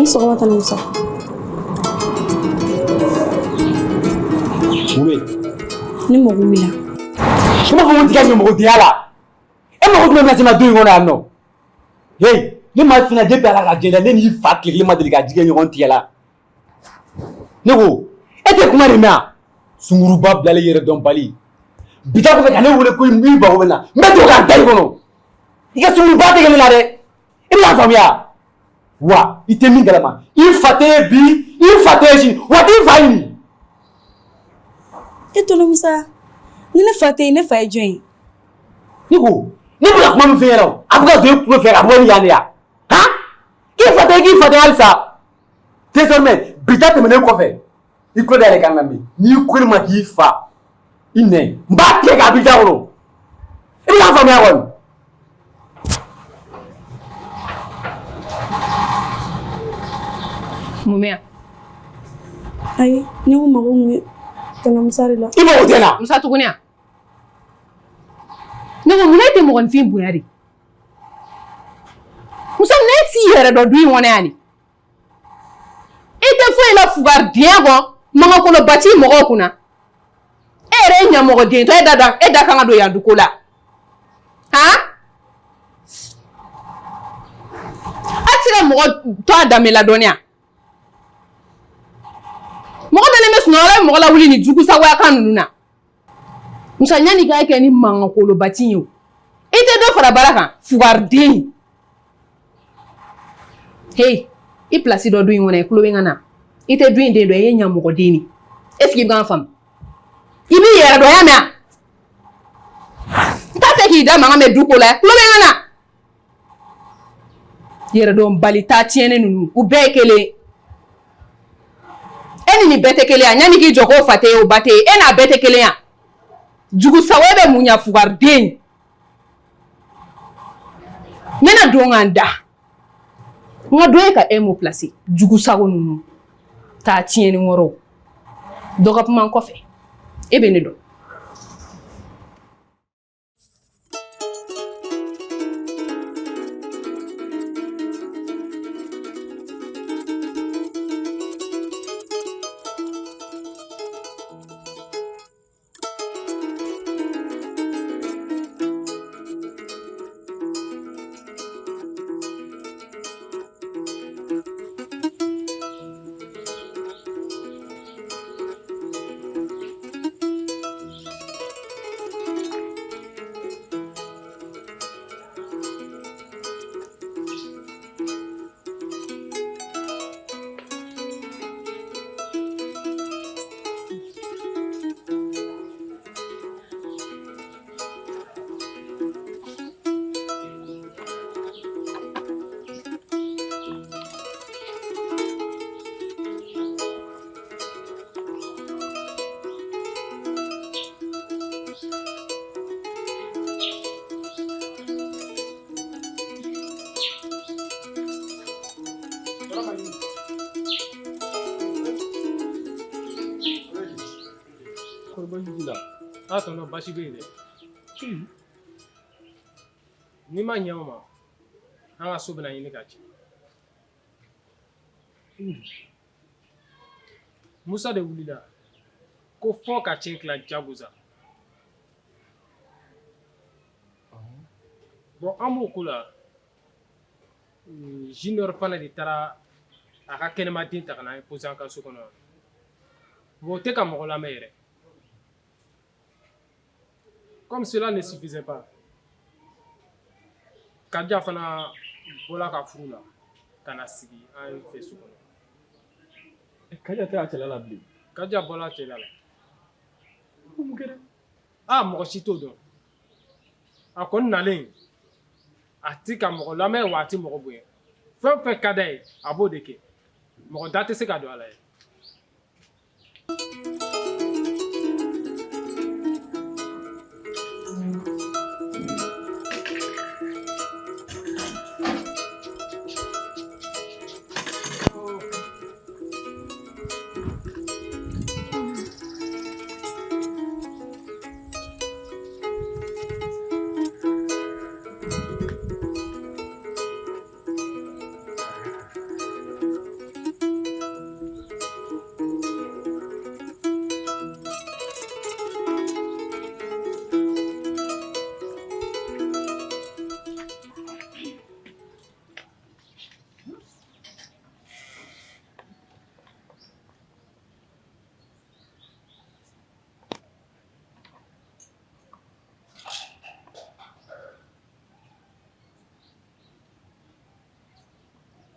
Ni sɔgɔma tante Musa. Mun bɛ yen? Ne mago b'i la. I b'a fɔ ko n t'i ka ɲɛmɔgɔdenya la. E mago jumɛn bɛna se n ma du in kɔnɔ yan nɔ? Hey, ne m'a f'i ɲɛna depuis Ala ka diɲɛ da ne n'i fa tile kelen ma deli ka ji kɛ ɲɔgɔn tigɛ la. Ne ko e tɛ kuma de mɛn wa? Sunguruba bilalen yɛrɛdɔnbali. Bi ta kɔfɛ ka ne wele ko i mago bɛ n na. N bɛ don k'a da i kɔnɔ. I ka sunguruba tɛ kɛ ne la dɛ. I bɛ k'a faamuya? Wa i tɛ min kalama i fa tɛ ye bi i fa tɛ ye sini wa t'i fa ɲini. E tonton Musa, ni ne fa tɛ yen, ne fa ye jɔn ye? Ne ko ne bɛ ka kuma min f'i ɲɛna o, a bɛ ka don e tulo fɛ ka bɔ ni yan de ya? Han? K'i fa tɛ k'i fa tɛ halisa. Désormais bi ta tɛmɛnen kɔfɛ i tulo dayɛlɛ k'a lamɛn n'i ko ne ma k'i fa i nɛn n b'a tigɛ k'a b'i da kɔnɔ. I bɛ k'a faamuya kɔni? Mun bɛ yan? Ayi, ne ko mago tun bɛ tonton Musa de la. I mago tɛ n na. Musa tuguni yan. Ne ko munna e tɛ mɔgɔninfin bonya de? Musa munna e t'i yɛrɛ dɔn du in kɔnɔ yan de? I tɛ foyi la fugaridenya kɔ mankankoloba ci mɔgɔw kunna. E yɛrɛ ye ɲamɔgɔden tɔ e da e da kan ka don yan duko la. Han? A tɛ se ka mɔgɔ to a danbe la dɔɔni wa? Mɔgɔ dalen bɛ sunɔgɔ la, e bɛ mɔgɔ lawuli ni jugusagoya kan ninnu na. Musa ɲani k'a kɛ ni mankankoloba ci ye o. I tɛ dɔ fara baara kan fugariden. Hey, i pilasi dɔn du in kɔnɔ i tulo bɛ n kan na. I tɛ du in den dɔ ye, i ye ɲamɔgɔden de ye. Est ce que i bɛ k'an faamu? I b'i yɛrɛ dɔn y'a mɛn wa? N t'a fɛ k'i da mankan mɛn du ko la, tulo bɛ n kan na. Yɛrɛdɔnbali ta tiɲɛnen ninnu, u bɛɛ ye kelen ye. E ni nin bɛɛ tɛ kelen ye yanni k'i jɔ k'o fa tɛ ye o ba tɛ ye e n'a bɛɛ tɛ kelen ye jugu sago e bɛ mun ɲa fugariden n bɛna don ka n da n ka dɔ ye ka e m'o place jugu sago ninnu taa tiɲɛni wɔrɔw dɔ ka kuma n kɔfɛ e bɛ ne dɔn. A tɔnɔ basi bɛ yen dɛ. N'i ma ɲɛ o ma, an ka so bɛna ɲini ka ci. Musa de wulila ko fɔ ka cɛn tila jagosa. Bon an b'o ko la Junior fana de taara a ka kɛnɛmaden ta ka na imposer an ka so kɔnɔ. Bon o tɛ ka mɔgɔ lamɛn yɛrɛ. Comme cela ne suffisait pas, Kadija fana bɔla ka furu la ka na sigi an fɛ so kɔnɔ. Kadija tɛ a cɛla la bilen. Kadija bɔla a cɛla la. Ko mun kɛra? Aa mɔgɔ si t'o dɔn. A kɔni nalen a ti ka mɔgɔ lamɛn wa a ti mɔgɔ bonya. Fɛn o fɛn ka d'a ye a b'o de kɛ. Mɔgɔ da tɛ se ka don a la yɛrɛ.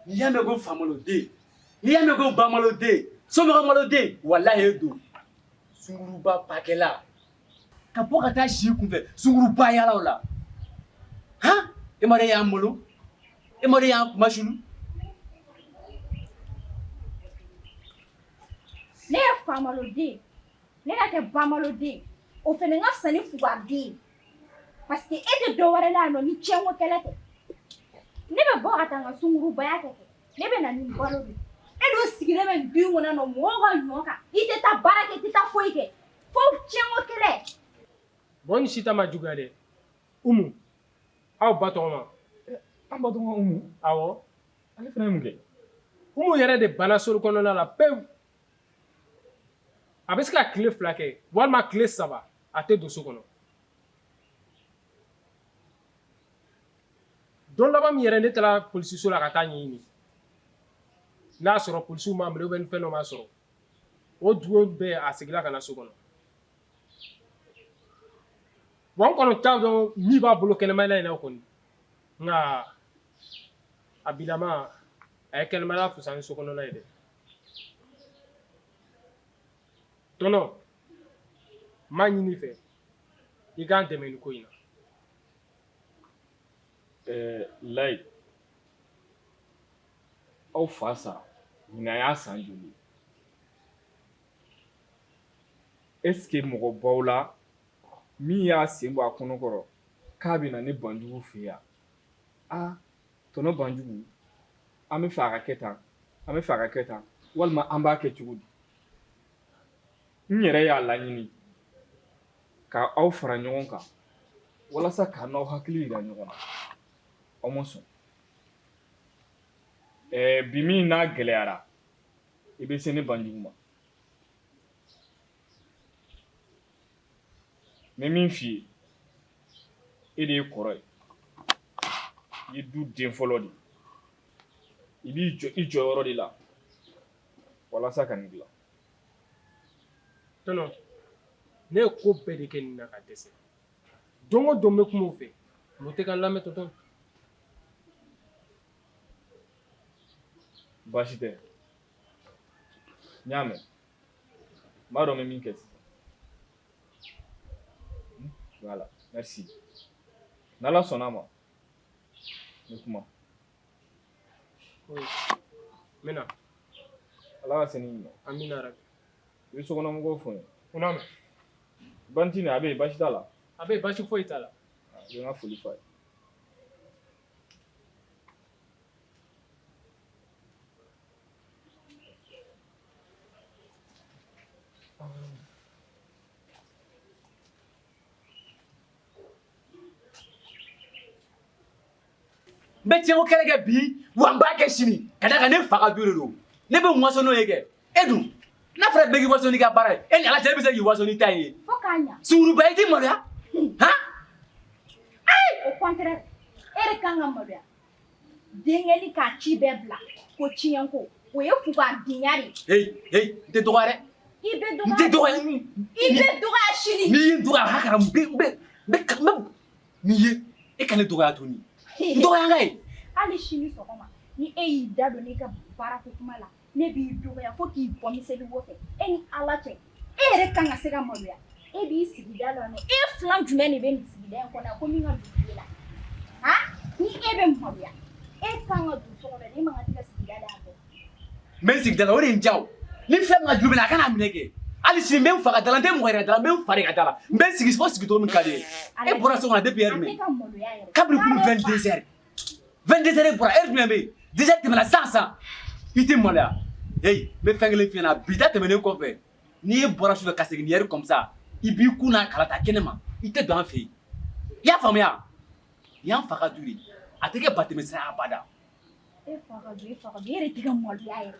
N'i y'a mɛn ko famaloden, n'i y'a mɛn ko bamaloden, somɔgɔmaloden, walahi e don. Sunguruba pakɛla. Ka bɔ ka taa si kunfɛ sunguruba yalaw la. Han? E ma dɔn e y'an malo? E ma dɔn e y'an kunmasulu? Ne ye famaloden, ne ka kɛ bamaloden, o fana ka fisa ni fugariden ye. Parce que e tɛ dɔ wɛrɛ la yan nɔ ni tiɲɛko kɛlɛ tɛ. Ne bɛ bɔ ka taa n ka sungurubaya kɛ, ne bɛ na ni balo de ye. E dun sigilen bɛ nin du in kɔnɔ yan nɔ mɔgɔw ka ɲɔ kan. I tɛ taa baara kɛ, i tɛ taa foyi kɛ. Fo tiɲɛko kɛlɛ. Bon nin si ta ma juguya dɛ. Umu, aw ba tɔgɔma. An ba tɔgɔma Umu? Awɔ. Ale fana ye mun kɛ? Umu yɛrɛ de banna sori kɔnɔna la pewu. A bɛ se ka tile 2 kɛ walima tile 3 a tɛ don so kɔnɔ. Don laban min yɛrɛ ne taara polisiso la ka taa ɲɛɲini. N'a sɔrɔ polisiw m'a minɛ ou bien ni fɛn dɔ m'a sɔrɔ. O dugu bɛɛ a seginna ka na so kɔnɔ. Bon n kɔni t'a dɔn min b'a bolo kɛnɛmana in na kɔni. Nka a bilama a ye kɛnɛmana fisaya ni so kɔnɔna ye dɛ. Tɔnɔ, n b'a ɲini i fɛ i k'an dɛmɛ nin ko in na. Layi, aw fa sara ɲinan y'a san joli ye? Est-ce que mɔgɔ b'aw la min y'a sen bɔ a kɔnɔ kɔrɔ k'a bɛ na ne Banjugu fɛ yan? Aa, tɔnɔ Banjugu, an bɛ fɛ a ka kɛ tan, an bɛ fɛ a ka kɛ tan, walima an b'a kɛ cogo di? N yɛrɛ y'a laɲini ka aw fara ɲɔgɔn kan walasa k'a n'aw hakili yira ɲɔgɔn na, aw ma sɔn. Bi min n'a gɛlɛyara, i bɛ se ne Banjugu ma. N bɛ min f'i ye, e de ye kɔrɔ ye, i ye du den fɔlɔ de ye, i b'i jɔ i jɔyɔrɔ de la walasa ka nin dilan. Tɔnɔ, ne ye ko bɛɛ de kɛ nin na ka dɛsɛ. Don o don n bɛ kuma o fɛ, mun tɛ ka n lamɛn tɔntɔn? Baasi tɛ, n y'a mɛn, n b'a dɔn n bɛ min kɛ sisan. Voilà, merci. N'Ala sɔnna a ma, n bɛ kuma. Oui, n bɛ na. Ala ka sini ɲuman. Amina rabi. I bɛ sokɔnɔmɔgɔw fo n ye. U n'a mɛn. Bantini a bɛ yen, baasi t'a la? A bɛ yen, baasi foyi t'a la. I bɛ n ka foli f'a ye. N bɛ tiɲɛko kɛlɛ kɛ bi wa n b'a kɛ sini ka d'a kan ne fa ka du de don, ne bɛ n waso n'o ye kɛ. E dun n'a fɔra bɛɛ k'i waso n'i ka baara ye, e ni Ala cɛ e bɛ se k'i waso n'i ta ye. Fo k'a ɲa. Sunguruba i t'i maloya? Han? Au contraire, e de kan ka maloya. Denkɛli k'a ci bɛɛ bila ko tiɲɛko, o ye fugaridenya de ye. Hey, hey, n tɛ dɔgɔya dɛ. I bɛ N tɛ dɔgɔya. dɔgɔya. I bɛ dɔgɔya sini. N'i ye n dɔgɔya hakara n bɛ n bɛ n bɛ n bɛ n'i ye e ka ne dɔgɔya tuguni. N dɔgɔya n ka ye. Hali sini sɔgɔma ni e y'i da don ne ka baarako kuma la, ne b'i dɔgɔya fo k'i bɔ miseli wo fɛ. E ni Ala cɛ, e yɛrɛ kan ka se ka maloya. E b'i sigida la nɔ, e filan jumɛn de bɛ nin sigida in kɔnɔ yan ko min ka don e la? Han? Ni e bɛ maloya, e kan ka don so kɔnɔ, e man kan tɛ ka sigida la yan nɔ. N bɛ n sigida la, o de ye n diya o. Ni fɛn min ka jugu bɛ n na, a kana minɛ kɛ. Hali sini n bɛ n fa ka da la, n tɛ mɔgɔ yɛrɛ da la, n bɛ n fa de ka da la. N bɛ n sigi fo sigi cogo min ka di n ye. E bɔra so kɔnɔ depuis heure A jumɛn? tɛ ka maloya yɛrɛ. Kabini kunu K'ale fa. 22 heures. 22 heures e bɔra, heure jumɛn bɛ yen? 2 heures tɛmɛna sisan sisan. I tɛ maloya. Hey, n bɛ fɛn kelen f'i ɲɛna, bi ta tɛmɛnen kɔfɛ, n'i e bɔra sufɛ ka segin ni heure comme ça, i b'i kun n'a kala ta kɛnɛ ma, i tɛ don an fɛ yen. I y'a faamuya? Nin y'an fa ka du de ye. A tɛ kɛ batɛmɛ sira ye abada. E fa ka du, e fa ka du, e yɛrɛ tɛ ka maloya yɛrɛ.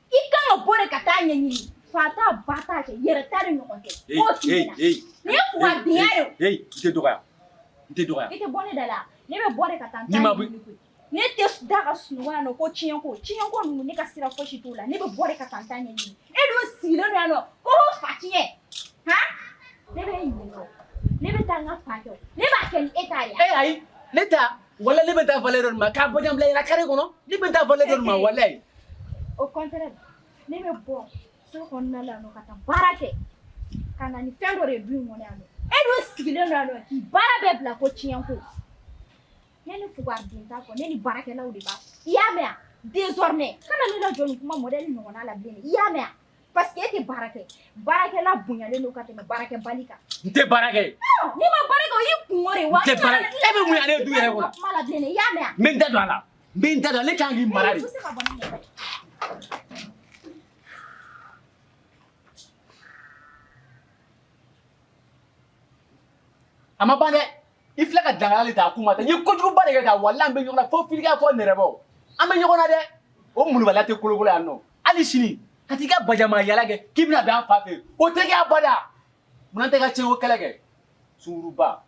I kan ka bɔ de ka taa ɲɛɲini. Fa t'a ba t'a kɛ, yɛrɛ ta de ɲɔgɔn tɛ. Hey, K'o f'i hey, ɲɛna. hey. Nin ye fugaridenya de ye. Hey, n tɛ dɔgɔya. N tɛ dɔgɔya. I tɛ bɔ ne da la. Ne bɛ bɔ de ka taa n N'i ta ma bɔ- ɲɛɲini koyi. Ne tɛ da ka sunɔgɔ yan nɔ ko tiɲɛko. Tiɲɛko ninnu ne ka sira fosi t'o la. Ne bɛ bɔ de ka taa n ta ɲɛɲini. E dun sigilen don yan nɔ ko fa tiɲɛ. Han? Ne bɛ e ɲininka o. Ne bɛ taa n ka fa kɛ o. Ne b'a kɛ ni e ta ye. E ayi. Ne ta wala ne bɛ taa valeur dɔ ma k'a bɔ bila i carré kɔnɔ, ne bɛ taa valeur dɔ ma walayi. Au contraire, ne bɛ bɔ so kɔnɔna la yan nɔ ka taa baara kɛ ka na ni fɛn dɔ de ye du in kɔnɔ yan nɔ. E dun sigilen don yan nɔ k'i baara bɛɛ bila ko tiɲɛ ko. Ne ni fugariden t'a fɔ, ne ni baarakɛlaw de b'a fɔ. I y'a mɛn wa? Désormais, kana ne lajɔ nin kuma modèle ɲɔgɔnna la bilen. I y'a mɛn wa? Parce que e tɛ baara kɛ. Baarakɛla bonyalen don ka tɛmɛ baarakɛbali kan. N tɛ baara kɛ. N'i ma baara kɛ, o y'i kungo de ye wa. N tɛ baara kɛ. E bɛ mun ye ale du yɛrɛ kɔnɔ? Kuma la bilen dɛ, i y'a mɛn wa? N bɛ n da don a la. N bɛ n da don a la. Ne kan k'i mara de. I bɛ se ka bɔ ne ɲɛ. A ma ban dɛ. I filɛ ka dankari de ta a kun ma ta. N ye kojuguba de kɛ ta, walahi an bɛ ɲɔgɔn na fo filiga fo nɛrɛbɔ. An bɛ ɲɔgɔn na dɛ. O molobaliya tɛ kolokolo yan nɔ. Hali sini ka t'i ka bajama yala kɛ k'i bɛna bɛn an fa fɛ yen. O tɛ kɛ abada. Munna tɛ ka tiɲɛko kɛlɛ kɛ? Sunguruba.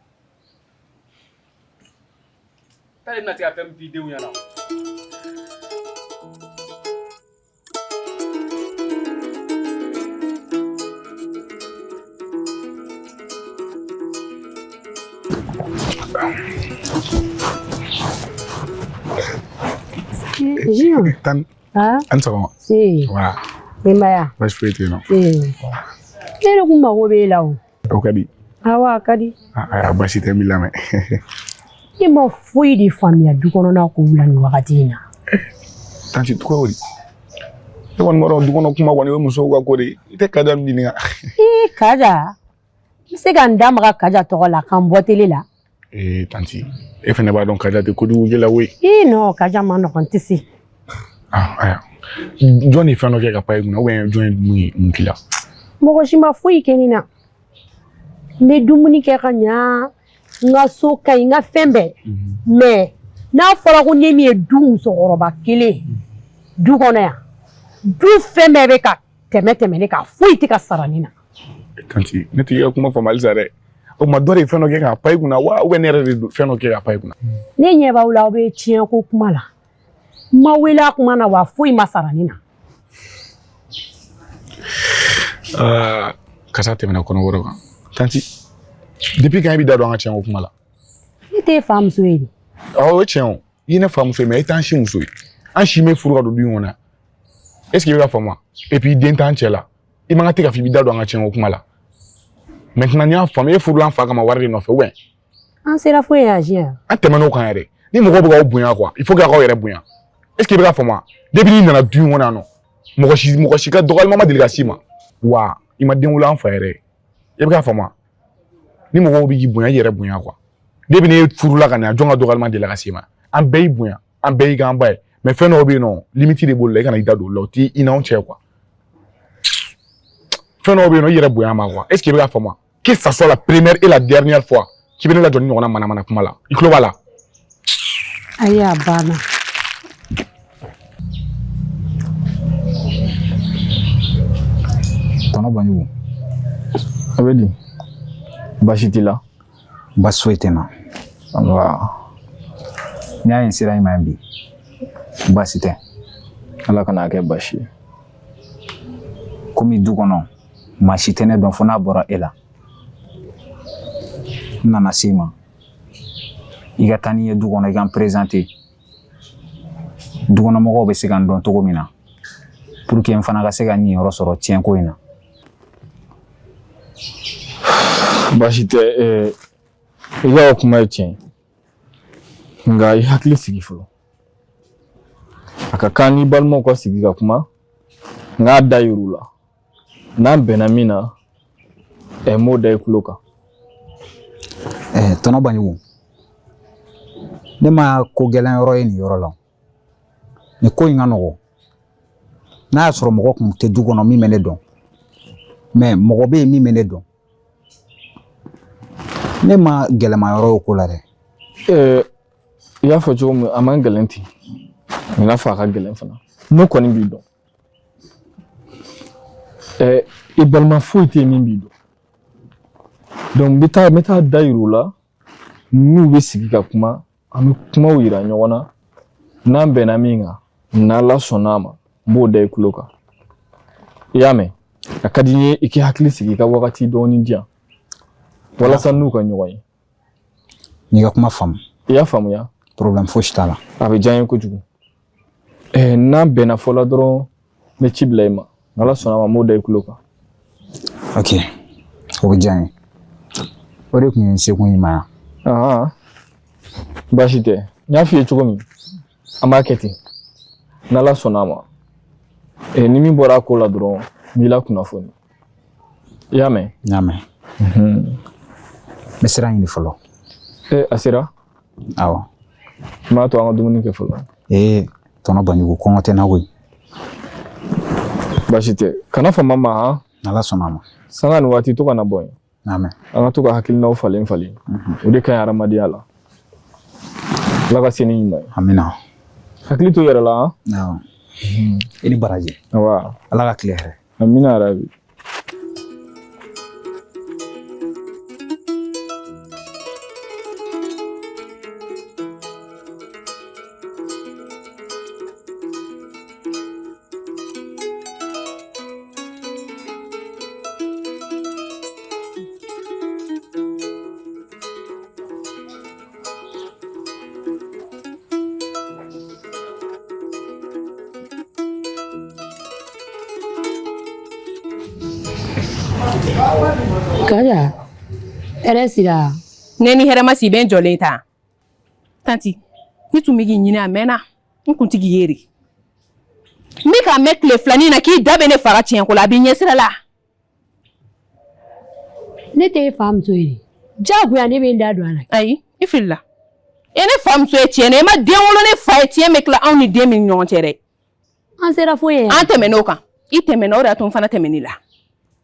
T'ale bɛna se ka fɛn min f'i denw ɲɛna. Junior. Tan. Ah? An sɔgɔma. Si. Wa. Denbaya. Baasi foyi tɛ yen nɔ. Si. Ne de kun mago b'e la o. O ka di. Awɔ, a ka di. Ayiwa, baasi tɛ, n b'i lamɛn. Ne ma foyi de faamuya du kɔnɔna kow la nin wagati in na. Tanti, cogo di? Ne kɔni b'a dɔn du kɔnɔ kuma kɔni o ye musow ka ko de ye. I tɛ Kaja min ɲininka. Ee Kaja, n bɛ se ka n da maga Kaja tɔgɔ la k'an bɔ tele la. Ee tanti, e fana b'a dɔn Kaja tɛ kojugu kɛ la koyi. Ee non, Kaja ma nɔgɔn, n tɛ se. Ah, ayiwa. Jɔn de ye fɛn dɔ kɛ ka pan i kunna ou bien jɔn ye mun ye mun k'i la? Mɔgɔ si ma foyi kɛ ne na. N bɛ dumuni kɛ ka ɲa, n ka so ka ɲi, n ka fɛn bɛɛ. Mais n'a fɔra ko ne min ye du musokɔrɔba kelen du kɔnɔ yan, du fɛn bɛɛ bɛ ka tɛmɛ tɛmɛ ne kan, foyi tɛ ka sara ne na. Tanti, ne t'i ka kuma faamu halisa dɛ. O tuma dɔ de ye fɛn dɔ kɛ k'a pan i kunna wa ou bien ne yɛrɛ de fɛn dɔ kɛ k'a pan i kunna? Ne ɲɛ b'aw la, aw bɛ tiɲɛ ko kuma la. N ma wele a kuma na wa foyi ma sara ne na. Aa, kasa tɛmɛna kɔnɔbɔrɔ kan. Tanti, depuis quand i b'i da don an ka tiɲɛ ko kuma la? Ne t'e fa muso ye de. Awɔ, o ye tiɲɛ o. I ye ne fa muso ye mais e t'an si muso ye. An si bɛ furu ka don du in kɔnɔ yan. Est ce que i bɛ ka faamu wa? Et puis i den t'an cɛ la. I man kan tɛ ka fɔ i b'i da don an ka tiɲɛ ko kuma la. Maintenant n y'a faamu, e furula an fa kama wari de nɔfɛ ou bien? An sera foyi ye a siɲɛ. An tɛmɛn'o kan yɛrɛ. Ni mɔgɔw bɛ k'aw bonya quoi, il faut que aw yɛrɛ bonya. Est ce que i bɛ ka faamu wa? Depuis n'i nana du in kɔnɔ yan nɔ, mɔgɔ si ka dɔgɔyalima ma deli ka s'i ma. Wa i ma den wolo an fa yɛrɛ. I bɛ ka faamu wa? Ni mɔgɔw bɛ k'i bonya, i yɛrɛ bonya quoi. Depuis ne furula ka na yan, jɔn ka dɔgɔyalima delila ka s'i ma? An bɛɛ y'i bonya, an bɛɛ y'i k'an ba ye. Mais fɛn dɔw bɛ yen nɔ, limite de b'olu la, i kana i da don olu la, o t'i i n'anw cɛ quoi. Fɛn dɔw bɛ yen nɔ, i yɛrɛ bonya ma quoi. Est ce que i bɛ ka faamu wa? Que ça soit la première et la dernière fois k'i bɛ ne lajɔ ni ɲɔgɔnna manamana kuma la. I tulo b'a la? Ayi, a banna. Tɔnɔ Banjugu. A bɛ di? Baasi t'i la? Baasi foyi tɛ n na. Nba. N'i y'a ye n sera i ma yan bi, baasi tɛ. Ala kana kɛ baasi ye. Komi du kɔnɔ, maa si tɛ ne dɔn fo n'a bɔra e la. N nana se i ma. I ka taa ni n ye du kɔnɔ, i ka n présenter. Dukɔnɔmɔgɔw bɛ se ka n dɔn cogo min na, pour que n fana ka se ka n niyɔrɔ sɔrɔ tiɲɛko in na. Baasi tɛ, i ka o kuma ye tiɲɛ ye. Nka i hakili sigi fɔlɔ. A ka kan n'i balimaw ka sigi ka kuma, n k'a da yir'u la. N'an bɛnna min na, n b'o da i tulo kan. Tɔnɔ Banjugu, ne ma ko gɛlɛn yɔrɔ ye nin yɔrɔ la. Nin ko in ka nɔgɔn. N'a y'a sɔrɔ mɔgɔ kun tɛ du kɔnɔ min bɛ ne dɔn, mais mɔgɔ bɛ yen min bɛ ne dɔn. Ne ma gɛlɛma yɔrɔ o ko la dɛ. I y'a fɔ cogo min, a man gɛlɛn ten. I n'a fɔ a ka gɛlɛn fana. Ne kɔni b'i dɔn. I balima foyi tɛ yen min b'i dɔn. Donc n bɛ taa da yir'u la, n'u bɛ sigi ka kuma, an bɛ kumaw yira ɲɔgɔn na. N'an bɛnna min kan, n'Ala sɔnna a ma, n b'o da i tulo kan. I y'a mɛn? A ka di n ye i k'i hakili sigi, i ka wagati dɔɔni di yan walasa n'u ka ɲɔgɔn ye. N'i ka kuma faamu. I y'a faamuya? Problème fosi t'a la. A bɛ diya n ye kojugu. Ɛɛ n'an bɛnna fɔ la dɔrɔn n bɛ ci bila i ma. N'Ala sɔnna a ma n b'o da i tulo kan. Ok, o bɛ diya n ye. O de tun ye n sekun y'i ma yan. Ahan, baasi tɛ. N y'a f'i ye cogo min, an b'a kɛ ten. N'Ala sɔnna a ma. Ɛɛ ni min bɔra a ko la dɔrɔn n b'i lakunnafoni. I y'a mɛn? N y'a mɛn. N bɛ sira ɲini fɔlɔ. Ee a sera? Awɔ. N b'a to an ka dumuni kɛ fɔlɔ. Ee tɔnɔ Banjugu kɔngɔ tɛ n na koyi. Baasi tɛ. Kana fama n ma han. N'Ala sɔnna a ma. Sanga ni waati to ka na bɔ yen. N y'a mɛn. An ka to ka hakilinaw falen falen. O de ka ɲi hadamadenya la. Ala ka se ni ɲuman ye. Amina. Hakili to i yɛrɛ la han. Awɔ. I ni baraji. Awa. Ala ka tile hɛrɛ. Amina yarabi. Kaja, hɛrɛ sira. Ne ni hɛrɛ ma si bɛ n jɔlen ta. Tanti, ne tun bɛ k'i ɲini a mɛnna. N kun tɛ k'i ye de. N bɛ k'a mɛn tile filanin na k'i da bɛ ne fa ka tiɲɛko la, a b'i ɲɛsira la. Ne tɛ e fa muso ye. Diyagoya ne bɛ n da don a la. Ayi, i filila. E ne fa muso ye tiɲɛ na, e ma den wolo ne fa ye tiɲɛ bɛ tila anw ni den min ni ɲɔgɔn cɛ dɛ. An sera fo yen. An tɛmɛn'o kan. I tɛmɛna o de y'a to n fana tɛmɛn'i la.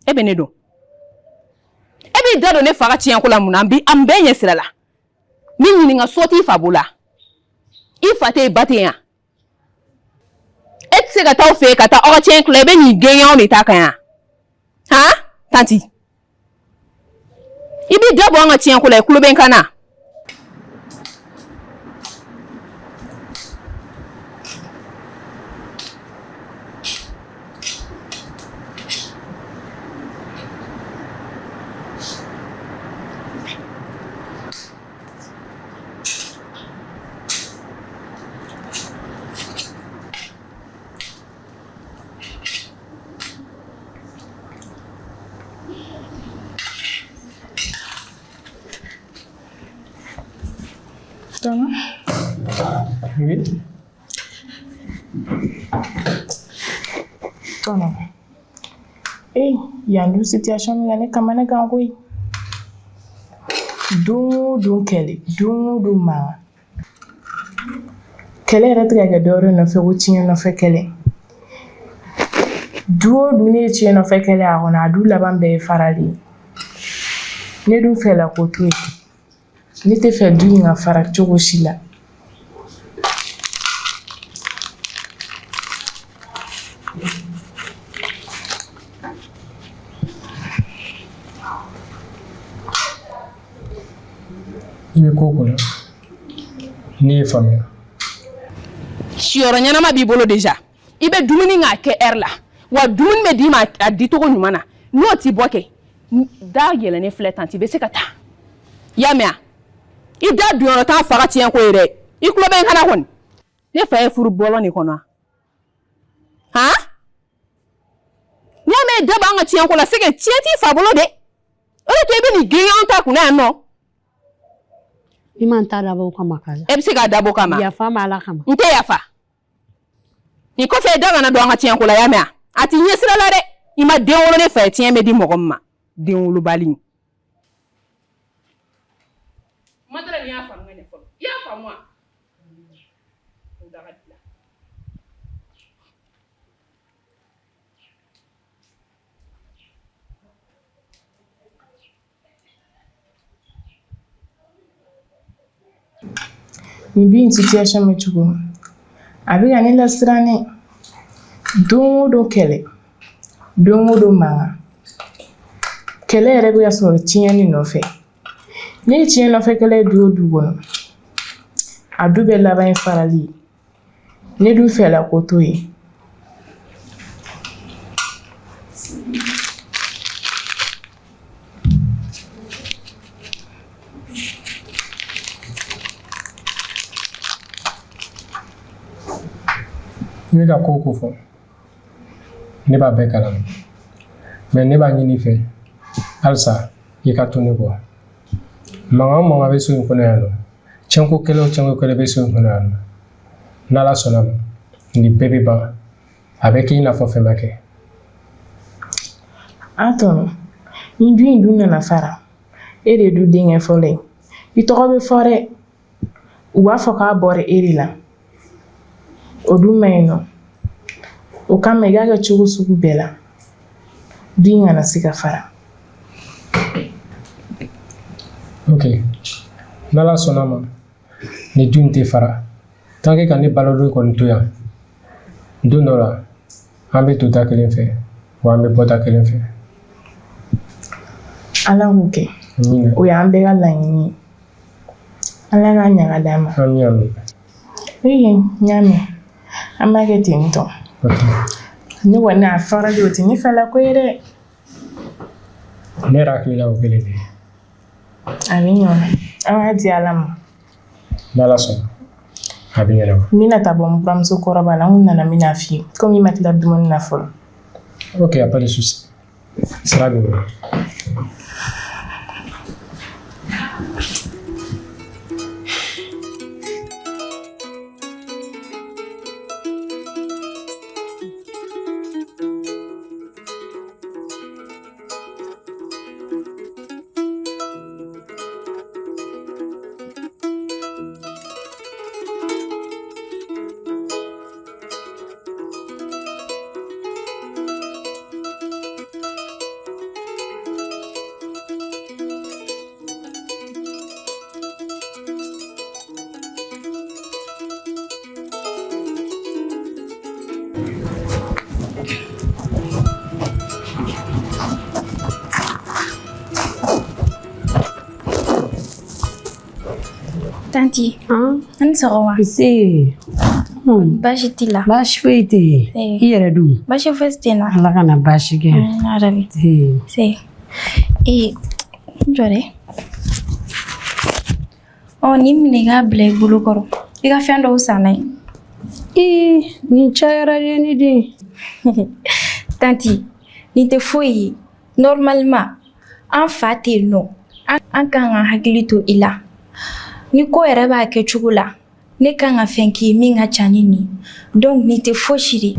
E bɛ ne dɔn. E b'i da don ne fa ka tiɲɛko la mun na? An bɛɛ ɲɛ sira la. N b'i ɲininka so t'i fa bolo wa? I fa tɛ yen, ba tɛ yen wa? E tɛ se ka taa aw fɛ yen ka taa aw ka tiɲɛ tila i bɛ nin gɛɲɛw de ta kan yan. Han tanti? I b'i da bɔ an ka tiɲɛko la i tulo bɛ n kan na. Tɔnɔ. Oui. Tɔnɔ. Ee yan dun situation bɛ ka ne kamana gan koyi. Don o don kɛlɛ, don o don mankan. Kɛlɛ yɛrɛ tɛ ka kɛ dɔwɛrɛ nɔfɛ ko tiɲɛ nɔfɛ kɛlɛ. Du o du ne ye tiɲɛ nɔfɛ kɛlɛ a kɔnɔ a du laban bɛɛ ye farali ye. Ne dun fɛla ko t'o ye. Ne tɛ fɛ du in ka fara cogo si la. I bɛ ko o ko la ne y'i faamuya. Siyɔrɔ ɲɛnama b'i bolo déjà i bɛ dumuni k'a kɛ heure la wa dumuni bɛ d'i ma a dicogo ɲuman na n'o t'i bɔ kɛ da yɛlɛnnen filɛ tanti i bɛ se ka taa i y'a mɛn wa i da donyɔrɔ t'an fa ka tiɲɛ ko ye dɛ i tulo bɛ n kan na kɔni ne fa ye furu bɔlɔn de kɔnɔ han n'i y'a mɛn da b'an ka tiɲɛ ko la c'est que tiɲɛ t'i fa bolo dɛ o de to i bɛ nin gɛɲɛw ta kunna yan nɔ. I ma n ta dabɔ o kama Kaja. E bɛ se k'a dabɔ o kama. Yafa n ma Ala kama. N tɛ yafa. Nin kɔfɛ i da kana don an ka tiɲɛ ko la y'a mɛn wa a t'i ɲɛ sira la dɛ i ma den wolo ne fa ye tiɲɛ bɛ di mɔgɔ min ma den wolobali. Madara nin y'a faamu ka ɲɛ fɔlɔ i y'a faamu wa. O daga dilan. Nin du in situation bɛ cogo min a bɛ ka ne lasiran dɛ don o don kɛlɛ don o don mankan kɛlɛ yɛrɛ bɛ ka sɔrɔ tiɲɛni nɔfɛ ne ye tiɲɛ nɔfɛ kɛlɛ ye du o du kɔnɔ a du bɛɛ laban ye farali ye ne dun fɛla ko t'o ye I bɛ ka ko o ko fɔ, ne b'a bɛɛ kalama. Mais ne b'a ɲini i fɛ halisa i ka to ne kɔ. Mankan o mankan bɛ so in kɔnɔ yan nɔ, tiɲɛko kɛlɛ o tiɲɛko kɛlɛ bɛ so in kɔnɔ yan nɔ. N'Ala sɔnna ma, nin bɛɛ bɛ ban. A bɛ kɛ i n'a fɔ fɛn ma kɛ. A tɔnɔ, ni du in dun nana fara, e de ye du denkɛ fɔlɔ ye. I tɔgɔ bɛ fɔ dɛ. U b'a fɔ k'a bɔra e de la. O dun man ɲi nɔ. O kama i k'a kɛ cogo sugu bɛɛ la, du in kana se ka fara. Ok, n'Ala sɔnna ma, nin du in tɛ fara. Tant que ka ne balolen kɔni to yan, don dɔ la, an bɛ don da kelen fɛ, wa an bɛ bɔ da kelen fɛ. Ala k'o kɛ. O y'an bɛɛ ka laɲini ye. Ala k'a ɲa ka d'an ma. Ami ami. Oui, n y'a mɛn. An b'a kɛ ten tɔ. Ne kɔni a fɔra de o tɛ ne fɛla ko ye dɛ. Ne yɛrɛ hakili la o kelen de ye. A bɛ ɲɛ o la. An b'a di Ala ma. N'Ala sɔnna a bɛ ɲɛnabɔ. N bɛna taa bɔ n buramuso kɔrɔba la, n kun nana n bɛna f'i ye komi i ma tila dumuni na fɔlɔ. Ok, y a pas de souci. Sira b'i bolo. Tanti, a ni sɔgɔma. Nse. Baasi t'i la. Baasi foyi tɛ yen. I yɛrɛ dun? Baasi foyi tɛ n na. Ala kana baasi kɛ. Yarabi. Nse. Ee, n jɔ dɛ. Ɔ nin minɛ i k'a bila i bolo kɔrɔ. I ka fɛn dɔw san n'a ye. Ee, nin cayara dɛ ne den. Tanti, nin tɛ foyi ye. Normalement, an fa tɛ yen nɔ. An kan ka hakili to i la. Ni ko yɛrɛ b'a kɛ cogo la, ne kan ka fɛn k'i ye min ka ca ni nin ye. Donc nin tɛ fosi de ye.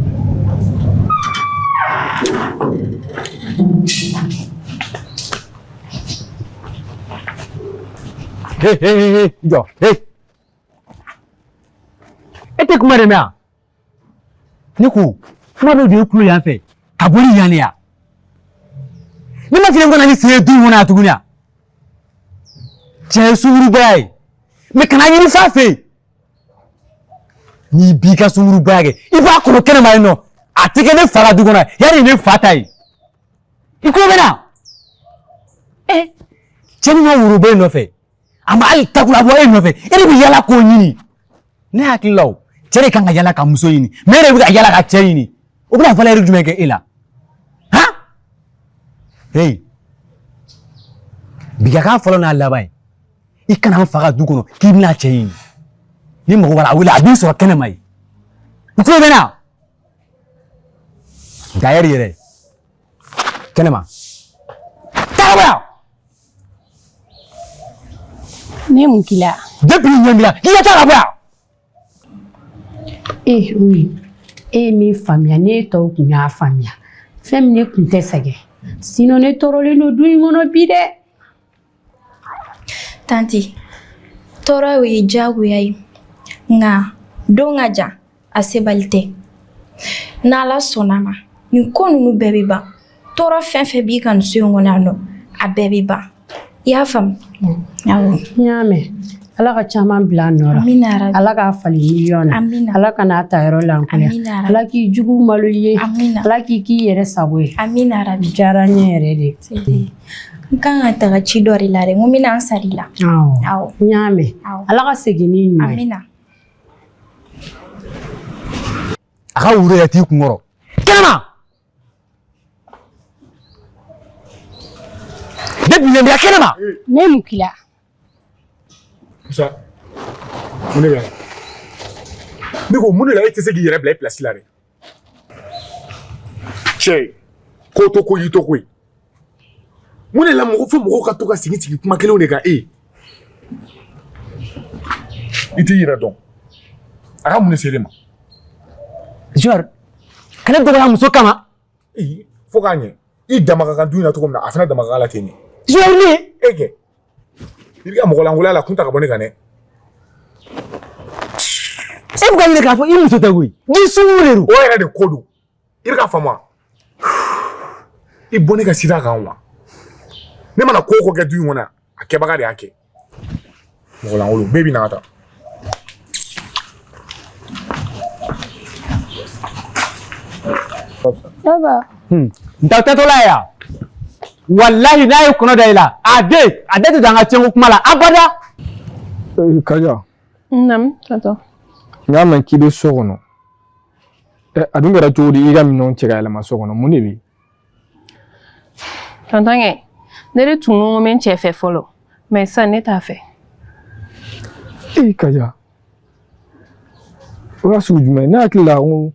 Hey, hey, hey, hey, jɔ, hey. E tɛ kuma de mɛn wa? Ne ko kuma bɛ don e tulo yan fɛ ka bɔ ni yan de ya. Ne ma f'i ye ko na ni sen ye du in kɔnɔ yan tuguni wa? Cɛ ye sunkurubaya ye mais kana ɲini f'a fɛ yen. N'i b'i ka sunkurubaya kɛ i b'a kɔnɔ kɛnɛma yen nɔ a tɛ kɛ ne fa ka du kɔnɔ yanni ne fa ta ye. I tulo bɛ n na? Ɛ cɛ min ka woro bɛ e nɔfɛ a ma hali takula bɔ e nɔfɛ e de bɛ yala k'o ɲini ne hakili la o cɛ de kan ka yala ka muso ɲini mais e de bɛ ka yala ka cɛ ɲini o bɛna valeur jumɛn kɛ e la han hey bi ka k'a fɔlɔ n'a laban ye i kana n fa ka du kɔnɔ k'i bɛna cɛ ɲini ni mago b'a la a wele a b'i sɔrɔ kɛnɛma yen i tulo bɛ n na d'ailleurs yɛrɛ kɛnɛma taa ka bɔ yan. Ne ye mun k'i la? Depuis ni ɲɛ b'i la k'i ka taa ka bɔ yan. Ee oui e ye min faamuya ne tɔw tun y'a faamuya fɛn min ne tun tɛ sɛgɛn sinon ne tɔɔrɔlen don du in kɔnɔ bi dɛ. Tanti, tɔɔrɔ o ye diyagoya ye nka don ka jan a sebali tɛ n'ala sɔnna ma nin ko ninnu bɛɛ bɛ ban tɔɔrɔ fɛn fɛn b'i kan nin so in kɔnɔ yan nɔ a bɛɛ bɛ ban i y'a faamu awɔ n y'a mɛn ala ka caman bila a nɔ la Amina yarabi. ala k'a falen miliyɔn na Amina. ala kan'a ta yɔrɔ lankolon Amina yarabi. ala k'i jugu malo i ye Amina. ala k'i k'i yɛrɛ sago ye amina yarabi diyara n ye yɛrɛ de n kan ka taga ci dɔ de la dɛ n ko n bɛna n sara i la awɔ awɔ n y'a mɛn Awɔ. ala ka segin n'i ɲuman ye amina A ka woro yɛrɛ t'i kun kɔrɔ kɛnɛma depuis ɲɛ b'i la kɛnɛma. Ne ye mun k'i la? Musa, mun de bɛ yan? Ne ko mun de la e tɛ se k'i yɛrɛ bila i place la dɛ? Cɛ, ko to ko y'i to koyi. Mun de la mɔgɔ fo mɔgɔw ka to ka sigi sigi kuma kelenw de kan e ye? I t'i yɛrɛ dɔn. A ka mun de se ne ma? Junior, ka ne dɔgɔya muso kama. Ee, fo k'a ɲɛ. I dama ka kan du in na cogo min na, a fana dama ka kan la ten de. Junior ne. E kɛ. I bɛ ka mɔgɔ lankolonya la kun ta ka bɔ ne kan dɛ. E bɛ ka ɲini k'a fɔ i muso tɛ koyi. Ni sunkuru de don. O yɛrɛ de ko don. I bɛ ka faamu wa? I bɔ ne ka sira kan wa? Ne mana ko o ko kɛ du in kɔnɔ yan, a kɛbaga de y'a kɛ. Mɔgɔ lankolon bɛɛ bɛ na ka taa. Ça va. N t'aw tɛtɔla ye yan. Walahi n'a ye kɔnɔ da i la, a den a da tɛ don an ka tiɲɛko kuma la abada. Kaja. Naamu, tonton. N y'a mɛn k'i bɛ so kɔnɔ. A dun kɛra cogo di i ka minɛnw cɛ ka yɛlɛma so kɔnɔ, mun de bɛ yen? Tonton kɛ, ne de tun ko n bɛ n cɛ fɛ fɔlɔ, mais sisan ne t'a fɛ. Ee Kaja, o y'a sugu jumɛn ye? Ne hakili la ko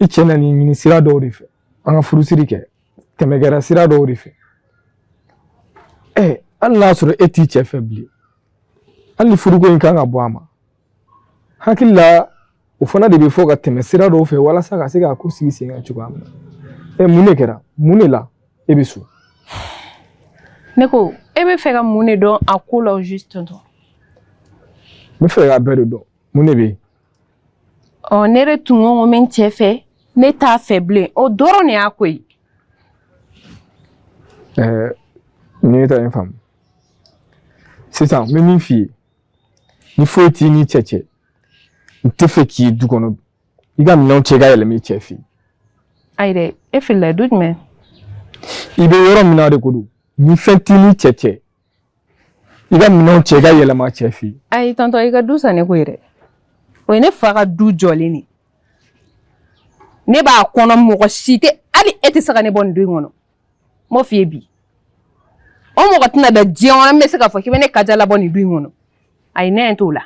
i cɛ nan'i ɲini sira dɔw de fɛ, an ka furusiri kɛ, tɛmɛ kɛra sira dɔw de fɛ. Hali n'a sɔrɔ e t'i cɛ fɛ bilen, hali ni furuko in kan ka bɔ a ma, hakili la o fana de bɛ fɔ ka tɛmɛ sira dɔw fɛ walasa ka se k'a ko sigi sen kan cogoya min na. Mun de kɛra? Mun de la e bɛ so? Ne ko e bɛ fɛ ka mun de dɔn a ko la au juste tonton? N bɛ fɛ k'a bɛɛ de dɔn. Mun de bɛ yen? Ɔ, ne de tun ko n bɛ n cɛ fɛ, ne t'a fɛ bilen, o dɔrɔn de y'a ko ye. Ni ne ta in faamu sisan, n bɛ min f'i ye, ni foyi t'i n'i cɛ cɛ, n tɛ fɛ k'i ye du kɔnɔ, i ka minɛnw cɛ i ka yɛlɛma i cɛ fɛ yen. Ayi dɛ, e filila du jumɛn? I bɛ yɔrɔ min na de ko don, ni fɛn t'i n'i cɛ cɛ, i ka minɛnw cɛ i ka yɛlɛma cɛ fɛ yen. Ayi tonton, i ka du san ne ko ye dɛ, o ye ne fa ka du jɔlen de, ne b'a kɔnɔ, mɔgɔ si tɛ, hali e tɛ se ka ne bɔ nin du in kɔnɔ. N b'o f'i ye bi, o mɔgɔ tɛna da diɲɛ kɔnɔ min bɛ se k'a fɔ k'i bɛ ne Kaja labɔ nin du in kɔnɔ. Ayi, ne ɲɛ t'o la.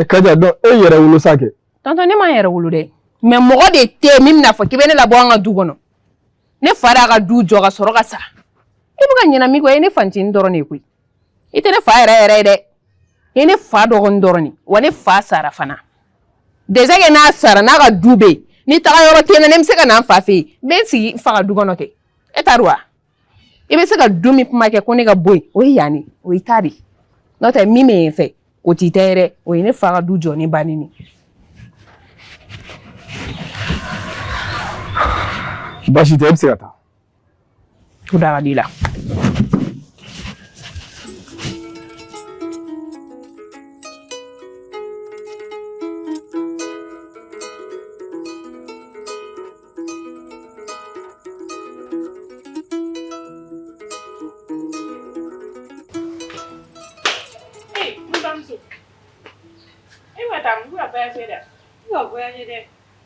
Kaja, donc e yɛrɛ wolo sa kɛ? Tonton, ne ma n yɛrɛ wolo dɛ, mais mɔgɔ de tɛ yen min bɛna fɔ k'i bɛ ne labɔ an ka du kɔnɔ. Ne fa y'a ka du jɔ ka sɔrɔ ka sa. I bɛ ka ɲinɛ min kɔ, e ye ne fantinin dɔrɔn de ye koyi. I tɛ ne fa yɛrɛ yɛrɛ ye dɛ, i ye ne fa dɔgɔnin dɔrɔn de, wa ne fa sara fana. Déjà que n'a sara, n'a ka du bɛ yen, ni taga yɔrɔ tɛ n na, ne bɛ se ka na n fa fɛ yen, n bɛ n sigi n fa ka du kɔnɔ kɛ. E t'a dɔn wa? I bɛ se ka du min kuma kɛ ko ne ka bɔ yen, o ye yan de, o y'i ta de. N'o tɛ min bɛ yen fɛ, o t'i ta ye dɛ, o ye ne fa ka du jɔlen bannen de. Baasi tɛ, e bɛ se ka taa. O da ka di i la.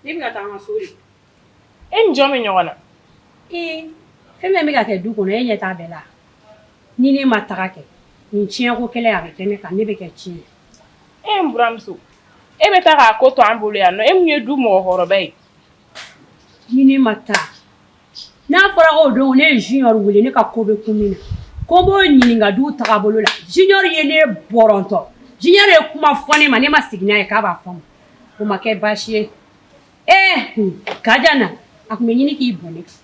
Ne bɛ ka taa an ka so de. E ni jɔn bɛ ɲɔgɔn na? Ee, fɛn fɛn bɛ ka kɛ du kɔnɔ, e ɲɛ t'a bɛɛ la. Ni ne ma taga kɛ, nin tiɲɛko kɛlɛ a bɛ kɛ ne kan, ne bɛ kɛ tiɲɛ. E n buramuso, e bɛ taa k'a ko to an bolo yan nɔ, e mun ye du mɔgɔkɔrɔba ye? Ni ne ma taa, n'a fɔra ko o don ne ye Junior wele, ne ka ko bɛ kun min na, ko n b'o ɲininka du tagabolo la. Junior ye ne bɔrɔntɔ. Junior ye kuma fɔ ne ma, ne ma sigi n'a ye k'a b'a fɔ n ma. O ma kɛ baasi ye. Ee, Kaja na, a tun bɛ ɲini k'i bɔn ne kan.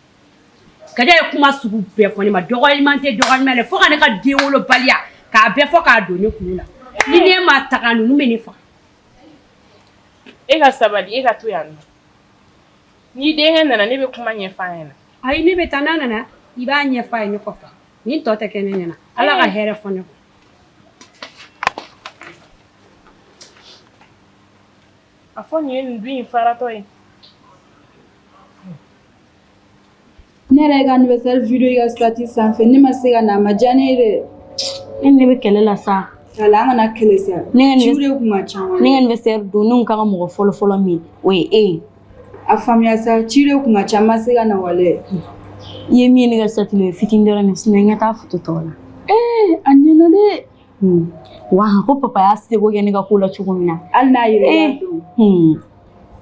Kaja ye kuma sugu bɛɛ fɔ ne ma, dɔgɔyaliman tɛ dɔgɔyaliman la, fo ka ne ka denwolobaliya k'a bɛɛ fɔ k'a don ne kulo la. Ni ne ma taga, ninnu bɛ ne faga. E ka sabali, e ka to yan nɔ. N'i denkɛ nana, ne bɛ kuma ɲɛfɔ a ɲɛna. Ayi, ne bɛ taa, n'a nana, i b'a ɲɛfɔ a ye ne kɔfɛ. Nin tɔ tɛ kɛ ne ɲɛna. Ala ka hɛrɛ fɔ ne kɔ. A fɔ nin ye nin du in faratɔ ye. Ne yɛrɛ ka anniversaire vidéo i ka statut sanfɛ, ne ma se ka na, a ma diya ne ye dɛ. E ni ne bɛ kɛlɛ la sa. Wala, an kana kɛlɛ sa. Ciw de kun ka ca. Ne ka anniversaire don, ne kun kan ka mɔgɔ fɔlɔ fɔlɔ min, o ye e ye. A faamuya sa, ci de kun ka ca, n ma se ka na walayi. I ye min ye ne ka statut la, o ye fitinin dɔrɔn de, sinon i ɲɛ t'a photo tɔw la. Ee, a ɲɛna dɛ. Wa ko papa y'a seko kɛ ne ka ko la cogo min na. Hali n'a yɛrɛ Eh. y'a dɔn.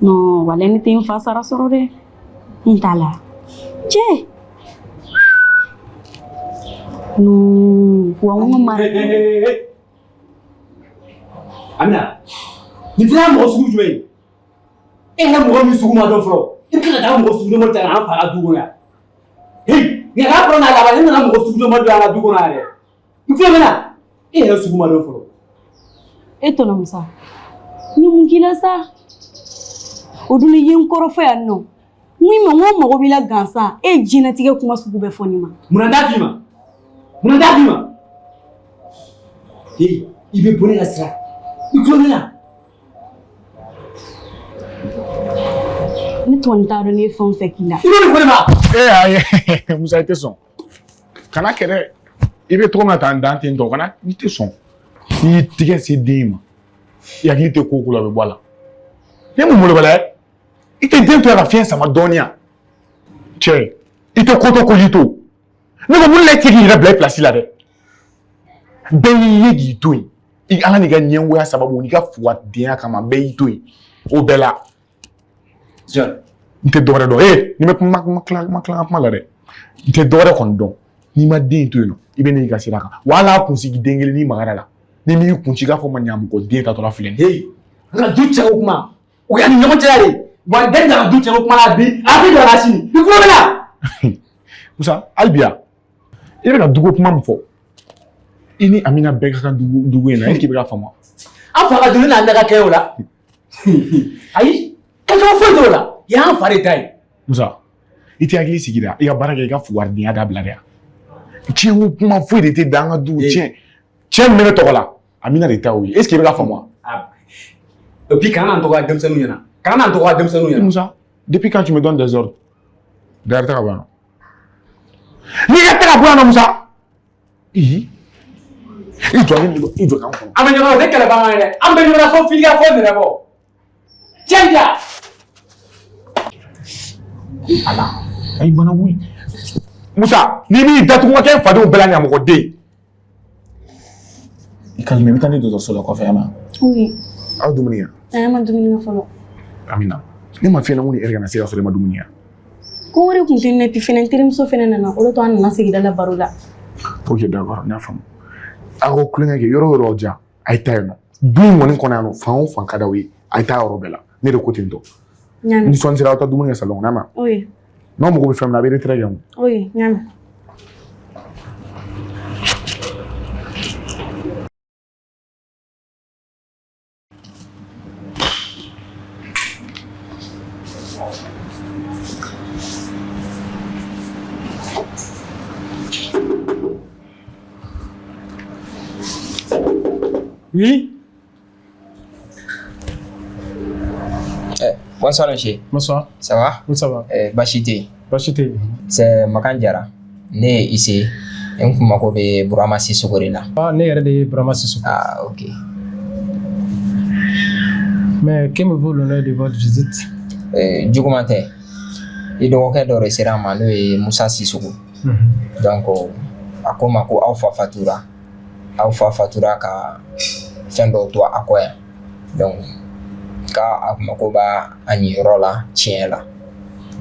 Non, walayi ne tɛ n fa sara sɔrɔ dɛ. N t'a la. Cɛ. Non, wa n ka mara. Amina, nin fana ye mɔgɔ sugu jumɛn ye? E yɛrɛ mɔgɔ min sugu ma dɔn fɔlɔ, i bɛ tila ka taa mɔgɔ sugu dɔn ta ka an fa ka du kɔnɔ yan. Hey, nin yɛrɛ fɔlɔ n'a laban, ne nana mɔgɔ sugu dɔn don an ka du kɔnɔ yan dɛ. I tulo bɛ n na? E yɛrɛ sugu ma dɔn fɔlɔ. E tɔnɔ Musa, n ye mun k'i la sa? O dun i ye n kɔrɔfɔ yan nɔ. N ko i ma n ko n mago b'i la gansan. E ye diɲɛlatigɛ kuma sugu bɛɛ fɔ ne ma. Munna n t'a f'i ma? Munna n t'a f'i ma? Hey, i bɛ bɔ ne ka sira. I tulo bɛ n na? Ne tɔni t'a dɔn ne ye fɛn o fɛn k'i la. I bɛ nin fɔ ne ma? E ayi, Musa, i tɛ sɔn. Kana kɛ dɛ. I bɛ cogo min na tan, dan ten tɔ, kana i tɛ sɔn. N'i y'i tigɛ se den in ma, i hakili tɛ ko o ko la, o bɛ bɔ a la. Ne mun molobaliya ye? I tɛ den to yan ka fiɲɛ sama dɔɔnin yan. Cɛ, i tɛ ko to ko ji to. Ne ko mun de la i tɛ se k'i yɛrɛ bila i place la dɛ? Bɛɛ y'i ye k'i to yen. I ala n'i ka ɲɛngoya sababu n'i ka fugadenya kama, bɛɛ y'i to yen. O bɛɛ la. N tɛ dɔwɛrɛ dɔn. Ee, ni bɛ kuma ma tila ma tila ka kuma la dɛ. N tɛ dɔwɛrɛ kɔni dɔn. N'i ma den to yen nɔ, i bɛ n'i ka sira kan. Wa hali a kunsigi den kelen n'i magara la. Ni m'i kun ci i k'a fɔ ma ɲamɔgɔ den tatɔla filɛ nin ye. Hey, an ka du cɛko kuma. O y'an ni ɲɔgɔn cɛla de ye. Wa bɛɛ nana du cɛko kuma la bi, a bɛ jɔ la sini. I tulo bɛ n na? Musa, hali bi yan, i bɛ ka duko kuma min fɔ, i ni Amina bɛɛ ka kan dugu dugu in na, est-ce que i bɛ k'a faamu? An fa ka du ne n'an ka kɛ o la. Ayi, kɛcogo foyi t'o la. I y'an fa de ta ye. Musa, i tɛ hakili sigi dɛ, i ka baara kɛ, i ka fugaridenya dabila dɛ. Tiɲɛ kuma foyi de tɛ da an ka du tiɲɛ. Cɛ min bɛ ne tɔgɔ la, Amina de ta y'o ye. Est-ce que i bɛ k'a faamu wa? Et puis kana n'an dɔgɔya denmisɛnninw ɲɛna. Kana n'an dɔgɔya denmisɛnninw ɲɛna. Musa, depuis quand tu me donnes des ordres? D'ailleurs, taga bɔ yan nɔ. N'i ka taga bɔ yan nɔ, Musa. I jɔ ne i jɔ kan kɔnɔ. An bɛ ɲɔgɔn na, o tɛ kɛlɛ bangan ye dɛ. An bɛ ɲɔgɔn na fo fili ka fɔ nɛrɛ bɔ. Cɛ in ja. Ala, ayi bana wuli. Musa, n'i m'i datugu ka kɛ fadenw bɛɛ la ɲamɔgɔden. I calme, i bɛ taa ne dɔgɔtɔrɔso la kɔfɛ, ama. Oui. Aw dumuni kɛ? An ma dumuni kɛ fɔlɔ. Amina, ne ma f'i ɲɛna ko ni heure kana se ka sɔrɔ i ma dumuni kɛ. Ko wɛrɛ kun tɛ ne na, puis fɛnɛ n terimuso fɛnɛ nana, o de to an nana sigida la baro la. Ok, d'accord, n y'a faamu. Aw ka tulonkɛ kɛ yɔrɔ o yɔrɔ diya, a ye taa yen nɔ. Du in kɔni kɔnɔ yan nɔ, fan o fan ka d'aw ye, a ye taa yɔrɔ bɛɛ la. Ne de ko ten tɔ. N y'a mɛn. Ni sɔnni sera, aw taa dumuni kɛ salon kɔnɔ, ama. Oui. N'aw mago bɛ fɛn min na, a bɛ retrait kɛ. Oui, n y'a mɛn. Oui. Eh, bonsoir monsieur. Bonsoir. Ça va? Oui, ça va. Eh, baasi tɛ yen. Baasi tɛ yen. C'est Makan Jara. Ne ye Ise ye. N kun mako bɛ Burama Sisoko de la. Ah, ne yɛrɛ de ye Burama Sisoko. Ah, ok. Mais que me vaut l'honneur de votre visite? Eh, juguman tɛ. I dɔgɔkɛ dɔ de sera an ma n'o ye Musa Sisoko. Donc a ko n ma ko aw fa fatura. Aw fa fatura ka fɛn dɔw to a kɔ yan. Donc k'a mako b'a a niyɔrɔ la tiɲɛ la.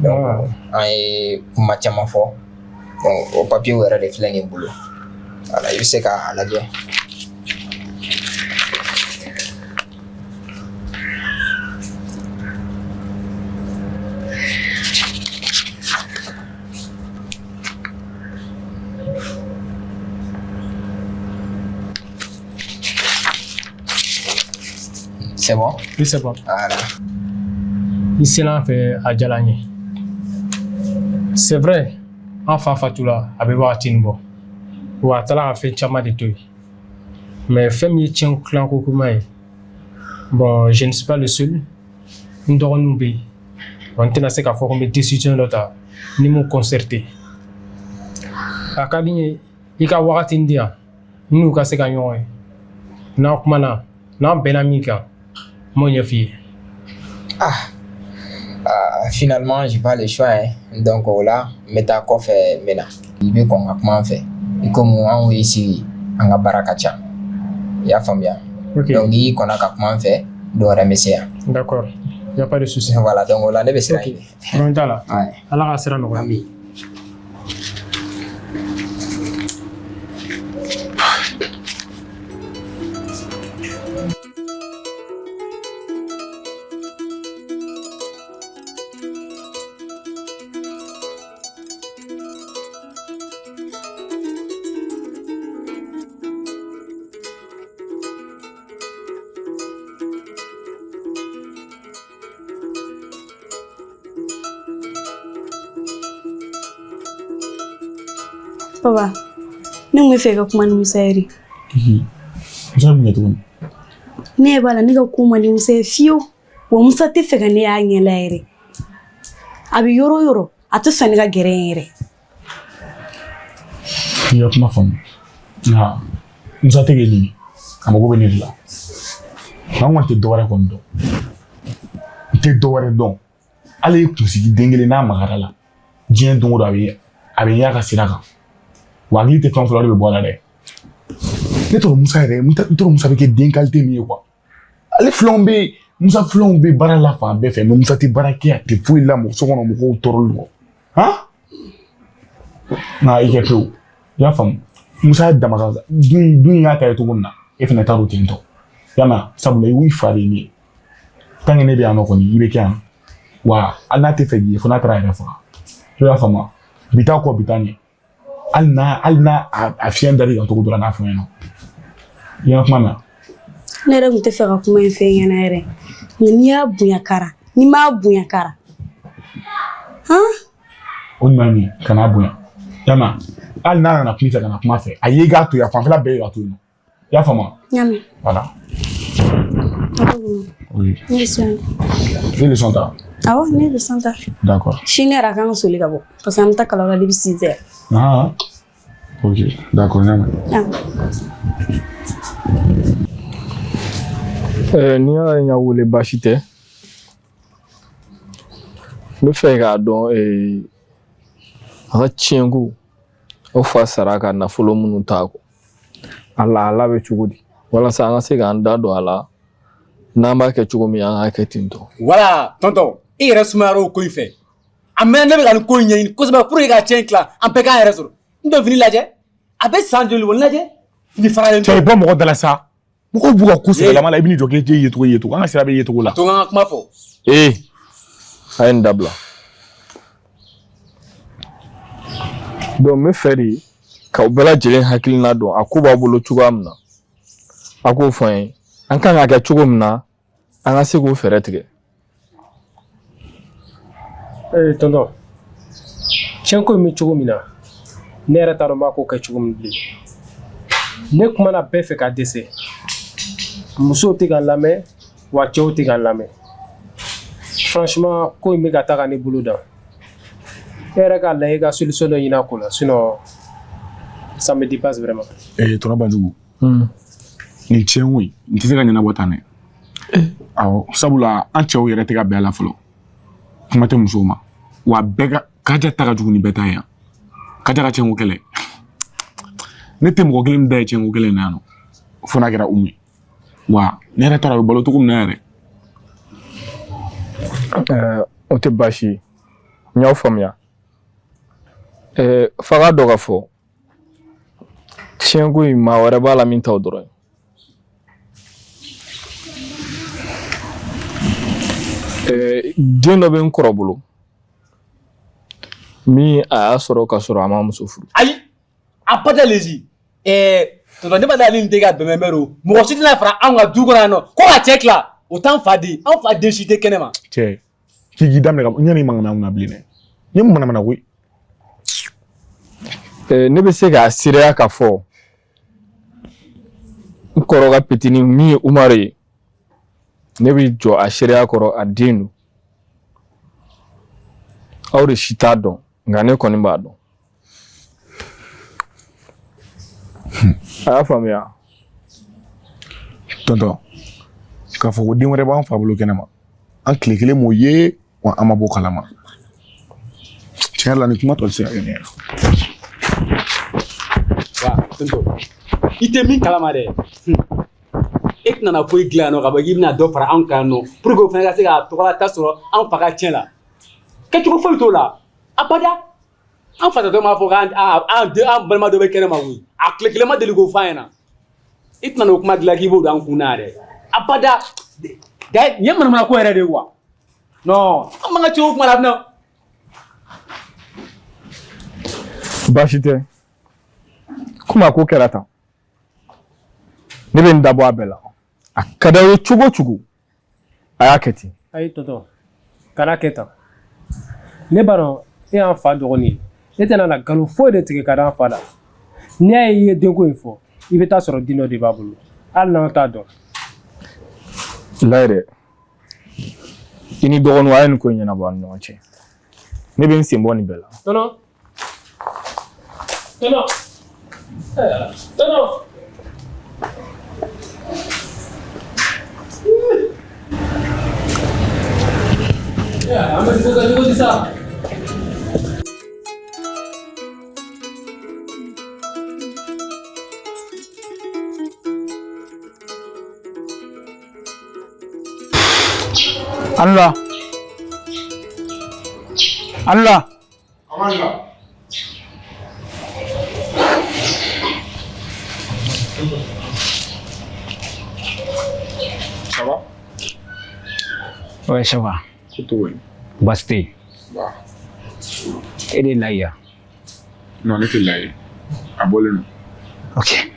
Donc an ye kuma caman fɔ. Donc o papiyew yɛrɛ de filɛ nin bolo. Voilà, i bɛ se k'a lajɛ. C'est bon? Oui, c'est bon. Voilà. I sera an fɛ, a diyara n ye. C'est vrai, an fa fatula a bɛ wagati nin bɔ. Wa a taara ka fɛn caman de to yen. Mais fɛn min ye tiɲɛ tilanko kuma ye, bon, je ne suis pas le seul. N dɔgɔninw bɛ yen. Wa n tɛna se k'a fɔ ko n bɛ décision dɔ ta ni m'u concerté. A ka di n ye i ka wagati di yan, n n'u ka se ka ɲɔgɔn ye. N'an kumana, n'an bɛnna min kan, n b'o ɲɛf'i ye. Ah, ah, finalement, j'ai pas le choix. Hein. Donc, o la, n bɛ taa kɔfɛ n bɛ na. I bɛ kɔn ka kuma an fɛ. I komi anw y'i sigi, an ka baara ka ca. I y'a faamuya? Donc n'i kɔnna ka kuma n fɛ, don wɛrɛ n bɛ se yan. D'accord, y a pas de souci. Voilà, donc o la ne bɛ sira ɲini. Problème t'a la. Ala ka sira nɔgɔya. Ami. Papa, ne tun bɛ fɛ ka kuma ni Musa ye de. Musa ye mun kɛ tuguni? Ne ɲɛ b'a la ne ka ko man di Musa ye fiyewu. Wa Musa tɛ fɛ ka ne y'a ɲɛ la yɛrɛ. A bɛ yɔrɔ o yɔrɔ, a tɛ fɛ ne ka gɛrɛ yen yɛrɛ. N y'i ka kuma faamu, nka Musa tɛ k'e ɲini, a mago bɛ ne de la. Nka n kɔni tɛ dɔwɛrɛ kɔni dɔn, n tɛ dɔwɛrɛ dɔn. Hali i kunsigi den kelen n'a magara la, diɲɛ don o don a bɛ y'a ka sira kan. Wa hakili tɛ fɛn fɔlɔ de bɛ bɔ a la dɛ. Ne tɔrɔ Musa yɛrɛ, n tɔrɔ Musa bɛ kɛ den qualité min ye quoi. Ale filanw bɛ, Musa filanw bɛ baara la fan bɛɛ fɛ, mais Musa tɛ baara kɛ, a tɛ foyi la so kɔnɔ, mɔgɔw tɔɔrɔlen don. Han, nka i kɛ pewu, i y'a faamu? Musa dama ka dun dun y'a ta ye cogo min na, e fana ta don ten tɔ. Yala sabula i fa de ye ne ye. Tant que ne bɛ yan nɔ kɔni, i bɛ kɛ yan. Wa hali n'a tɛ fɛ k'i ye, fo n'a taara a yɛrɛ faga. I y'a faamu? Bi taa kɔ, bi taa ɲɛ. Hali n'a a fiɲɛ dar'i kan cogo dɔ la, n'a fɔ ɲɛna. I y'a kuma mɛn? Ne yɛrɛ tun tɛ fɛ ka kuma in fɛ ɲɛna yɛrɛ. Nka n'i y'a bonya kara, n'i m'a bonya kara. Han? O ɲuman ye min ye, kan'a bonya. I y'a mɛn? Hali n'a nana kuma i fɛ, ka na kuma fɛ. A ye i k'a to yen, a fanfɛla bɛɛ ye k'a to yen nɔ. I y'a faamu? N y'a mɛn. Voilà. Oui. Ne bɛ siran. I ye leçon ta? Awɔ, ne ye leçon ta. D'accord. Sini yɛrɛ a kan ka soli ka bɔ. Parce que an bɛ taa kalan la depuis 6 heures. Ah. Ok, d'accord, n y'a mɛn. N'i y'a ye n y'a wele, baasi tɛ. N bɛ fɛ k'a dɔn a ka tiɲɛko, aw fa sara ka nafolo minnu ta kɔ, a lahala bɛ cogo di, walasa an ka se k'an da don a la, n'an b'a kɛ cogo min, an k'a kɛ ten tɔ. Voilà, tonton, i yɛrɛ sumayara o ko in fɛ. A mɛnna ne bɛ ka nin ko in ɲɛɲini kosɛbɛ pour que ka cɛn tila, an bɛɛ k'an yɛrɛ sɔrɔ. N tɛ fini lajɛ, a bɛ san joli bɔ, n lajɛ fini faralen. Cɛ, i bɔ mɔgɔ da la sa. Mɔgɔw b'u ka ko sɛbɛlama la, i bɛn'i jɔ k'e ye cogo ye cogo, an ka sira bɛ ye cogo la. To n ka kuma fɔ. Ee, a ye nin dabila. Donc n bɛ fɛ de k'aw bɛɛ lajɛlen hakilina dɔn a ko b'aw bolo cogoya min na, a k'o fɔ an ye, an kan ka kɛ cogo min na, an ka se k'o fɛɛrɛ tigɛ. Ee tonton, tiɲɛko in bɛ cogo min na, ne yɛrɛ t'a dɔn n b'a ko kɛ cogo min bilen. Ne kumana bɛɛ fɛ ka dɛsɛ, musow tɛ ka n lamɛn, wa cɛw tɛ ka n lamɛn. Franchement, ko in bɛ ka taa ka ne bolo dan. E yɛrɛ k'a lajɛ ka solution dɔ ɲini a ko la, sinon ça me dépasse vraiment. Ee tonton Banjugu, nin tiɲɛ ko in, nin tɛ se ka ɲɛnabɔ tan dɛ. Awɔ, sabula an cɛw yɛrɛ tɛ ka bɛn a la fɔlɔ, kuma tɛ musow ma. Wa bɛɛ ka Kaja ta ka jugu ni bɛɛ ta ye yan. Kaja ka tiɲɛko kɛlɛ, ne tɛ mɔgɔ kelen min da ye tiɲɛko kɛlɛ in na yan nɔ, fo n'a kɛra Umu ye. Wa ne yɛrɛ taara a bɛ balo cogo min na yɛrɛ. O tɛ baasi ye, n y'aw faamuya. F'a ka dɔn ka fɔ tiɲɛko in, maa wɛrɛ b'a la min t'aw dɔrɔn ye. Den dɔ bɛ n kɔrɔ bolo min a y'a sɔrɔ ka sɔrɔ a ma muso furu. Ayi, a ba lezi. Ɛɛ tonton, ne ma deli nin tɛ ka bɛnbɛn don. Mɔgɔ si tɛna fara anw ka du kɔnɔ yan nɔ ko ka cɛ tila, o t'an fa den, anw fa den si tɛ kɛnɛ ma. Cɛ, k'i k'i daminɛ ka ɲani mankan mɛn anw na bilen dɛ. Ni manamana koyi. Ne bɛ se k'a seereya k'a fɔ n kɔrɔ ka petini min ye Umaru ye, ne bɛ jɔ a seereya kɔrɔ, a den don. Aw de si t'a dɔn, nka ne kɔni b'a dɔn. A y'a faamuya? Tonton, k'a fɔ ko den wɛrɛ b'an fa bolo kɛnɛ ma, an tile kelen m'o ye, wa an ma bɔ kalama. Tiɲɛ yɛrɛ la, nin kuma tɔ tɛ se ka kɛ nin ye. Wa tonton, i tɛ min kalama dɛ. E tɛna na foyi dilan yan nɔ k'a fɔ k'i bɛna dɔ fara anw kan yan nɔ pour que o fana ka se ka tɔgɔlata sɔrɔ an fa ka tiɲɛ la. Kɛcogo foyi t'o la. Abada. An fasatɔ m'a fɔ k'an an den an balima dɔ bɛ kɛnɛ ma koyi. A tile kelen ma deli k'o f'a ɲɛna. I tɛna n'o kuma dilan k'i b'o don an kun na yɛrɛ. Abada. D'ailleurs nin ye manamana ko yɛrɛ de ye quoi. Non, an man ka ci o kuma la a bɛna. Baasi tɛ. Komi a ko kɛra tan, ne bɛ n da bɔ a bɛɛ la. A ka d'aw ye cogo o cogo, a y'a kɛ ten. Ayi tonton, kana kɛ tan. Ne b'a dɔn e y'an fa dɔgɔnin ye. E tɛna na nkalon foyi de tigɛ ka da an fa la. N'i y'a ye i ye denko in fɔ, i bɛ taa sɔrɔ den dɔ de b'a bolo. Hali n'an t'a dɔn. Layi dɛ, i ni dɔgɔninw a ye nin ko in ɲɛnabɔ aw ni ɲɔgɔn cɛ. Ne bɛ n sen bɔ nin bɛɛ la. Tonton. Tonton. Tonton. An bɛ ko kɛ cogo di sa? Alula. Alula. Ça va? Ouais, ça va. Ko cogo di? Baasi tɛ yen. Ba. E de ye Layi ye wa? Non, ne tɛ Layi ye. A bɔlen don. Ok.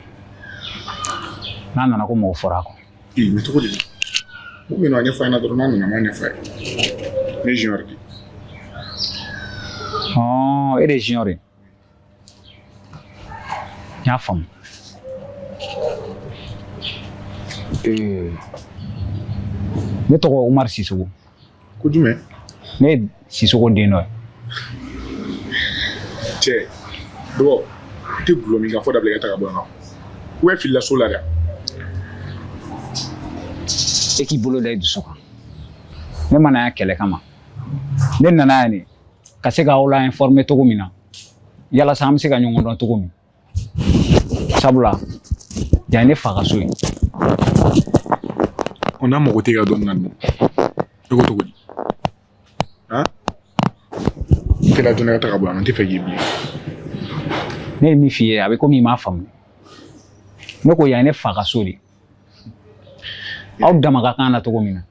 N'a nana ko mɔgɔ fɔra a kɔ. Ee, mais cogo di? Mun bɛ yen nɔ a ɲɛfɔ a ɲɛna dɔrɔn n'a nana n b'a ɲɛfɔ a ye. Ne ye Junior de ye. Hɔn, e de ye Junior ye. N y'a faamu. Ee, ne tɔgɔ Umaru Sisoko. Ko jumɛn? Ne ye Sisoko den dɔ ye. Cɛ, dɔgɔ, i tɛ dɔlɔ min ka fɔ dabila i ka taa ka bɔ yan nɔ. Ou bien filila so la dɛ. E k'i bolo da i dusu kan. Ne ma na yan kɛlɛ kama. Ne nana yan de ka se k'aw la informer cogo min na yalasa an bɛ se ka ɲɔgɔn dɔn cogo min. Sabula yan ye ne fa ka so ye. O n'a mago tɛ ka dɔn na dun. E ko cogo di? Han? N tɛ la joona ka taa ka bɔ yan nɔ, n tɛ fɛ k'i bilen. Ne ye min f'i ye a bɛ komi i m'a faamu. Ne ko yan ye ne fa ka so de ye. Aw dama ka kan la cogo min na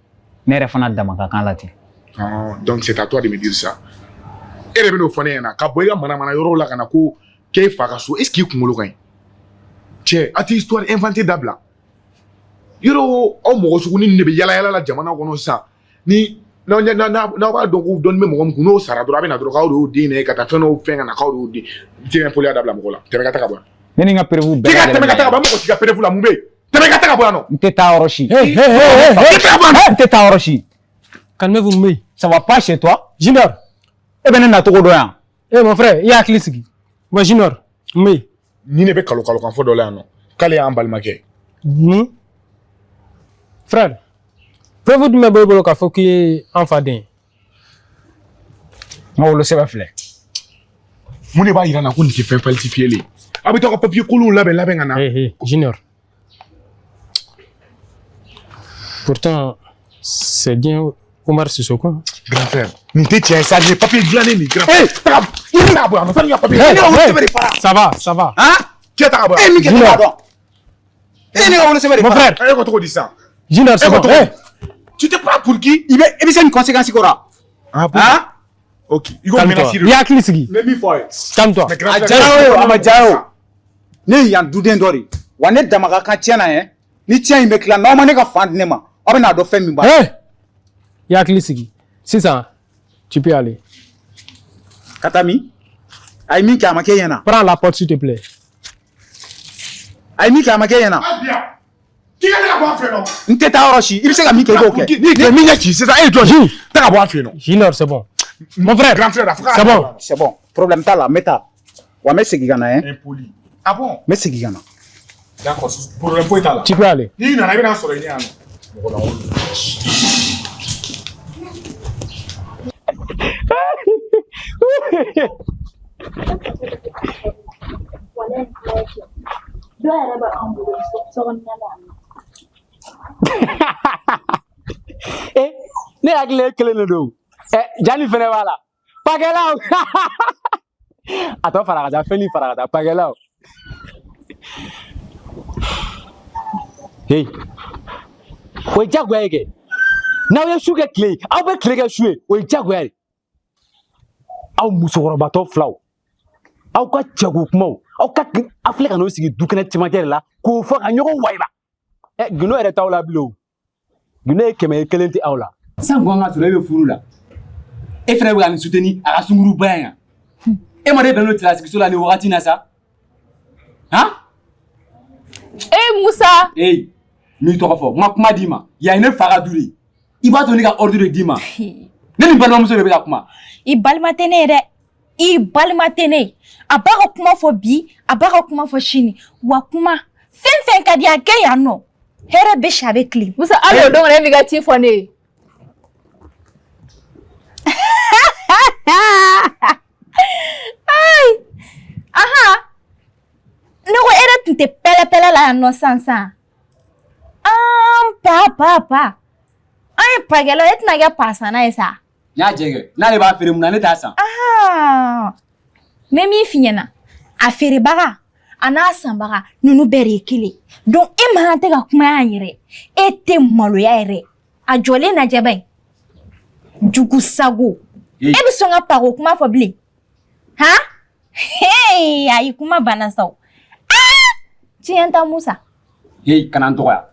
ne yɛrɛ fana dama ka kan la ten. Ah, donc c'est à toi de me dire ça. E de bɛ n'o fɔ ne ɲɛna ka bɔ i ka manamana yɔrɔw la ka na ko k'e fa ka so est ce que i kunkolo ka ɲi? Cɛ, a tɛ histoire inventée dabila. Yɔrɔ aw mɔgɔ sugu ni de bɛ yala yala la jamana kɔnɔ sisan ni n'aw n'aw b'a dɔn ko dɔnni bɛ mɔgɔ min kun n'o sara dɔrɔn a bɛ na dɔrɔn k'aw de y'o den ye ka taa fɛn dɔw fɛn ka na k'aw de y'o den tɛ impoliya dabila mɔgɔ la tɛmɛ ka taa ka bɔ yan. Ne ni n ka preuve bɛɛ K'i ka tɛmɛ ka taa ka bɔ n mago t'i ka preuve la mun bɛ yen tɛmɛ ka taa ka bɔ yan nɔ. N tɛ taa yɔrɔ si. Hey, hey, hey, hey, hey. N tɛ taa yɔrɔ si. Calmez-vous mun bɛ yen? Ça va pas chez toi? Junior. E bɛ ne nacogo dɔn yan. Eh mon frère, i hakili sigi. Wa Junior, mun bɛ yen? Ni ne bɛ kalo kalo kan fɔ dɔ la yan nɔ k'ale y'an balimakɛ. Mun? Frère, preuve jumɛn b'e bolo k'a fɔ k'i ye an fa den ye? N ka wolosɛbɛn filɛ. Mun de b'a yira n na ko nin tɛ fɛn falsifié ye? A bɛ taa ka papier kolonw labɛn labɛn ka na. Hey, hey, Junior. Pourtant, c'est bien Omar Sissoko. Grand frère, nin tɛ tiɲɛ ye sa nin ye papier dilannen nin grand frère. Taga i bɛna bɔ yan nɔ sani n ka papier. Hey, Ne ka wolosɛbɛn de hey, fara. Ça va, ça va. Han? Cɛ ta ka bɔ yan. E ye min kɛ ne b'a dɔn. E ye ne ka wolosɛbɛn de Mon fara. frère. E ko cogo di sisan? Junior, c'est E ko bon. cogo di? Hey. Tu te prends pour qui? I bɛ se nin conséquence kɔrɔ. Ah bon? Han? Ok. I ko Calme-toi. menace de. I hakili sigi. N bɛ min fɔ a ye. Calme-toi. Mais grand A frère. diyara o a ma diya o. Ne ye yan duden dɔ de ye. Wa ne dama ka kan tiɲɛ na yɛ. Ni tiɲɛ in bɛ tila n'aw ma ne ka fan di ne ma aw bɛ n'a dɔn fɛn min b'a la. Hey! I hakili sigi. Sisan, tu peux aller. Ka taa min? A ye min kɛ a ma k'e ɲɛna. Prends la porte s'il te plaît. A ye min kɛ a ma k'e ɲɛna. Hali bi yan. K'i ka ne ka bɔ an fɛ yen nɔ. N tɛ taa yɔrɔ si i bɛ se ka min kɛ i b'o kɛ. N'i ye min ɲɛ ci sisan e ye jɔn ye? Ta ka bɔ an fɛ yen nɔ. Junior, c'est bon. Mon frère. Grand frère, a fɔ k'a C'est bon. C'est bon. Problème t'a la n bɛ taa. Wa n bɛ segin ka na yɛ. Impoli. Ah bon? N bɛ segin ka na. D'accord, problème foyi t'a la. Tu peux aller. N'i nana i bɛna sɔrɔ i ɲɛ yan nɔ. Mɔgɔ lankolon. Walayi nin kuma ye tiɲɛ. Dɔw yɛrɛ bɛ anw bolo so kɔnɔna la yan nɔ. Eh, ne hakili e kelen de don. Ɛ, Jani fɛnɛ b'a la. Pakɛlaw. A tɔ fara ka taa, fɛn ni fara ka taa, pakɛlaw. Hey, o ye diyagoya ye kɛ. N'aw ye su kɛ tile ye, aw bɛ tile kɛ su ye, o ye diyagoya ye. Aw musokɔrɔbatɔ filaw, aw ka cɛko kumaw, aw ka aw filɛ ka n'o sigi dukɛnɛ cɛmancɛ de la k'o fɔ ka ɲɔgɔn wayiba. Ɛ, gundo yɛrɛ t'aw la bilen o. Gundo ye 100 ye, kelen tɛ aw la. San ko an ka sɔrɔ e bɛ furu la. E fɛnɛ bɛ ka nin soutenir a ka sunkurubaya yan. E ma ne bɛn n'o cɛlasigiso la nin wagati in na sa? Han? E Musa. Ee, n m'i tɔgɔ fɔ, n ma kuma d'i ma. Yan ye ne fa ka du de ye. I b'a to ne ka ordre de d'i ma. Ne ni n balimamuso de bɛ ka kuma. I balima tɛ ne ye dɛ. I balima tɛ ne ye. A b'a ka kuma fɔ bi, a b'a ka kuma fɔ sini. Wa kuma, fɛn fɛn ka di a kɛ yan nɔ. Hɛrɛ bɛ si a bɛ tilen. Musa, hali o don kɔni e m'i ka ci fɔ ne ye. Ayi! Ahan! Ne ko e de tun tɛ pɛlɛ-pɛlɛ la yan nɔ sisan sisan. An pa pa pa. An ye pakɛlaw ye, e tɛna kɛ pasanna ye sa. N y'a jɛ kɛ, n'ale b'a feere mun na ne t'a san. Ahan! N bɛ min f'i ɲɛna, a feerebaga a n'a sanbaga ninnu bɛɛ de ye kelen. Donc e man kan tɛ ka kuma yan yɛrɛ. E tɛ maloya yɛrɛ. A jɔlen lajɛ ba in. Jugu sago. E bɛ sɔn ka pako kuma fɔ bilen? Han? Hey, ayi kuma banna sa o. Ah! Tiɲɛ ta Musa. Hey, kana n dɔgɔya.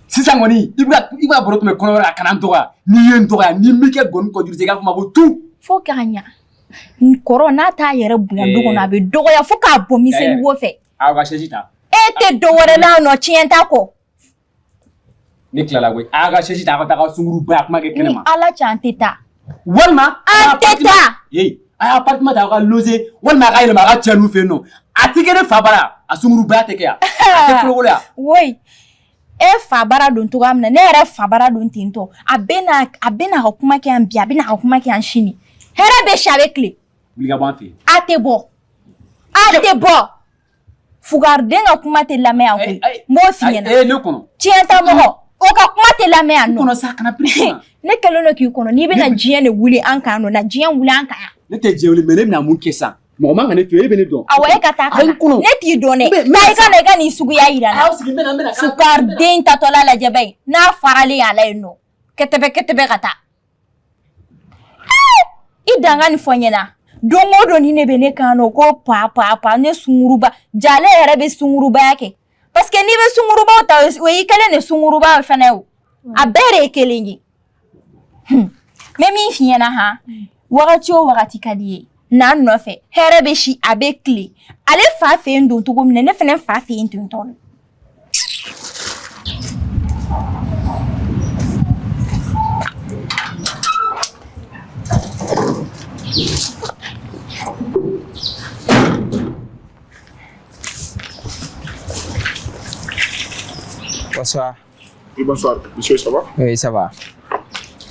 Sisan kɔni, i bɛ ka baro tun bɛ kɔnɔbara la, kana n dɔgɔya. N'i ye n dɔgɔya, n'i m'i kɛ gɔni kɔjuru i k'a fɔ n ma ko tu. Fo k'a ɲa. Kɔrɔ n'a t'a yɛrɛ bonya du kɔnɔ, a bɛ dɔgɔya fo k'a bɔ miseli wo fɛ. Aw ka chaise ta. E tɛ dɔ wɛrɛ la yan nɔ tiɲɛ t'a kɔ. Ne tilala koyi. A ka chaise ta, a ka taa ka sunkurubaya kuma kɛ kɛnɛ Ni ma. Ala cɛ an tɛ taa. Walima An tɛ taa. Hey, a y'a appartement ta aw ka loger walima a ka yɛlɛma a ka cɛ ninnu fɛ yen nɔ. A ti kɛ ne fa bara, a sunkurubaya tɛ kɛ yan. A tɛ kolokolo yan. Woyi. E fa bara don cogoya min na, ne yɛrɛ fa bara don ten tɔ. A bɛ na ka kuma kɛ yan bi, a bɛ na ka kuma kɛ yan sini. Hɛrɛ bɛ si a bɛ tilen. Wuli ka bɔ an fɛ yen. A tɛ bɔ. A tɛ bɔ. Fugariden ka kuma tɛ lamɛn yan koyi. N b'o f'i ɲɛna. Ee, ne kɔnɔ. Tiɲɛ ta mɔgɔ. O ka kuma tɛ lamɛn yan nɔ. N kɔnɔ sa, kana perese ma. Ne kɛlen don k'i kɔnɔ, n'i bɛna diɲɛ de wuli an kan nɔ, na diɲɛ wuli an kan yan. Ne tɛ diɲɛ wuli, mais ne bɛna mun kɛ sisan? Mɔgɔ man ka ne fɛ yen, e bɛ ne dɔn. Awɔ, e ka taa ka Ayi, na. n kɔnɔ. Ne t'i dɔn dɛ. N bɛ Taa i ka na i ka nin suguya yira n na. Aw sigi, n bɛ na, n bɛ na. Fugariden tatɔla lajɛ ba in, n'a faralen a la yen nɔ. Kɛtɛbɛ kɛtɛbɛ ka taa. I dan ka nin fɔ n ɲɛna. Don o don ni ne bɛ ne kan nɔ ko pa pa pa ne sunguruba jale yɛrɛ bɛ sungurubaya kɛ. Parce que n'i bɛ sungurubaw ta o y'i kɛlen de sunguruba fana ye o. A bɛɛ de ye kelen ye. N bɛ min f'i ɲɛna han, wagati o wagati ka di i ye, na n nɔfɛ, hɛrɛ bɛ si a bɛ tilen. Ale fa fɛ yen don cogo min na, ne fana fa fɛ yen ten tɔ. Bonsoir. Oui, bonsoir. Monsieur, ça va? Oui, ça va.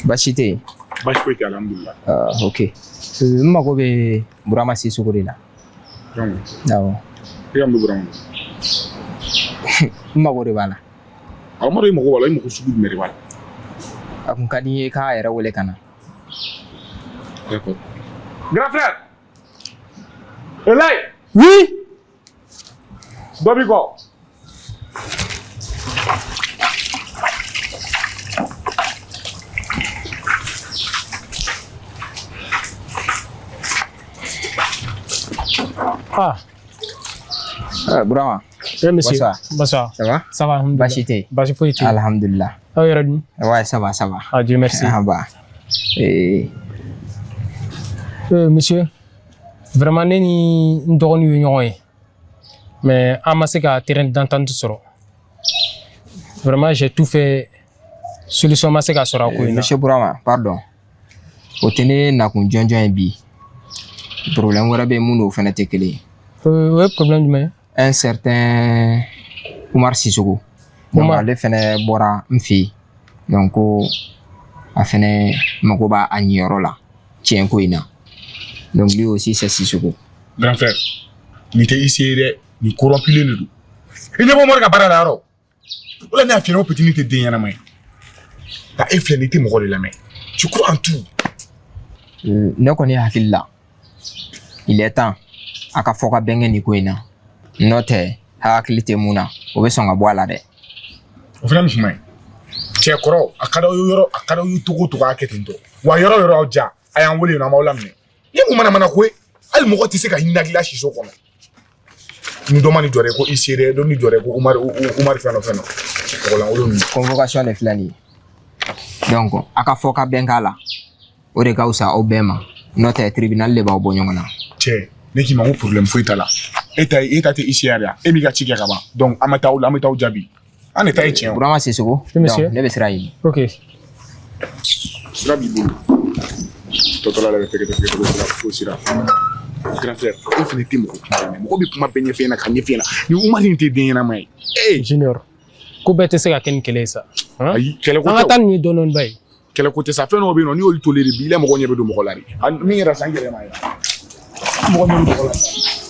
Baasi tɛ yen. Baasi foyi tɛ, alhamdulillah. Ok. N mago bɛ Burama Sisoko de la. Burama. Awɔ. I ka mun bɛ Burama na? N mago de b'a la. A ma dɔn i mago b'a la, i mago sugu jumɛn de b'a la? A kun ka di n ye k'a yɛrɛ wele ka na. D'accord. Grand frère! Elayi! Oui! Dɔ b'i kɔ. Ah. Burama. Eh, monsieur. Bonsoir. Bonsoir. Ça va? Ça va, alhamdulillah. Baasi tɛ yen. Baasi foyi tɛ yen. Alhamdulillah. Aw yɛrɛ dun? Ouais, ça va, ça va. Ah, Dieu merci. Ah bah. Eh, Monsieur, vraiment ne ni n dɔgɔninw ye ɲɔgɔn ye. Mais an ma se ka terrain d'entente sɔrɔ. Vraiment, j'ai tout fait. Solution ma se ka sɔrɔ a ko in na. Monsieur Burama, pardon. O tɛ ne nakun jɔnjɔn ye bi. Problème wɛrɛ bɛ yen mun n'o fana tɛ kelen ye. O ye problème jumɛn ye? Un certain Umar Sisoko. Donc Umar. ale fɛnɛ bɔra n fɛ yen. Donc ko a fɛnɛ mago b'a a ɲiyɔrɔ la tiɲɛ ko in na. Donc lui aussi c'est Sisoko. Grand frère, nin tɛ huissier ye dɛ, nin corrompulen de don. I ɲɛ bɛ Umaru ka baara la yɔrɔ. O la ne y'a f'i ɲɛna ko petini tɛ den ɲɛnama ye. Nka e filɛ nin ye, i tɛ mɔgɔ de lamɛn. Tu crois en tout. Ne kɔni hakili la, il est temps a ka fɔ ka bɛn kɛ nin ko in na, n'o tɛ hakili tɛ mun na, o bɛ sɔn ka bɔ a la dɛ. O fana bɛ kuma ye. Cɛ kɔrɔ, a ka d'aw ye yɔrɔ, a ka d'aw ye cogo o cogo, a kɛ ten tɔ. Wa yɔrɔ o yɔrɔ aw ja, a y'an wele yen nɔ, an b'aw laminɛ. Ni mun mana mana ko ye, hali mɔgɔ tɛ se ka hinɛ hakilila si so kɔnɔ. Ni dɔ ma nin jɔrɛ ko i se dɛ, dɔ ni jɔrɛ ko Umar Umar fɛn dɔ fɛn dɔ. Mɔgɔ lankolon ninnu. Convocation de filɛ nin ye, donc a ka fɔ ka bɛn k'a la, o de ka fisa aw bɛɛ ma, n'o tɛ tribunal de b'aw bɔ ɲɔgɔn na. Cɛ, ne k'i ma ko problème foyi t'a la. E ta e ta tɛ ICR ya. E m'i ka ci kɛ ka ban. Donc an bɛ taa an bɛ taa aw jaabi. An de ta ye tiɲɛ ye. Burama Sisoko. Oui, monsieur. Donc ne bɛ sira ɲini. Ok. Sira b'i bolo. Tɔtɔla la bɛ tɛgɛ tɛgɛ tɛgɛ sira fo sira. Grand frère, e fana tɛ mɔgɔ kuma lamɛn. Mɔgɔ bɛ kuma bɛɛ ɲɛf'e ɲɛna ka ɲɛf'e ɲɛna. Ni Umar in tɛ den ɲɛnama ye. Ee. Junior, ko bɛɛ tɛ se ka kɛ ni kɛlɛ ye sa. Ayi, kɛlɛ ko An tɛ ka o. taa nin ye dɔɔni dɔɔni ba ye. Kɛlɛ ko tɛ sa, fɛn dɔw bɛ yen nɔ, n'i y'olu tolérer bi, i la mɔgɔ ɲɛ bɛ don mɔgɔ la de. Min yɛrɛ san yɛlɛma ye. Mɔgɔ ɲɛ bɛ mɔgɔ la.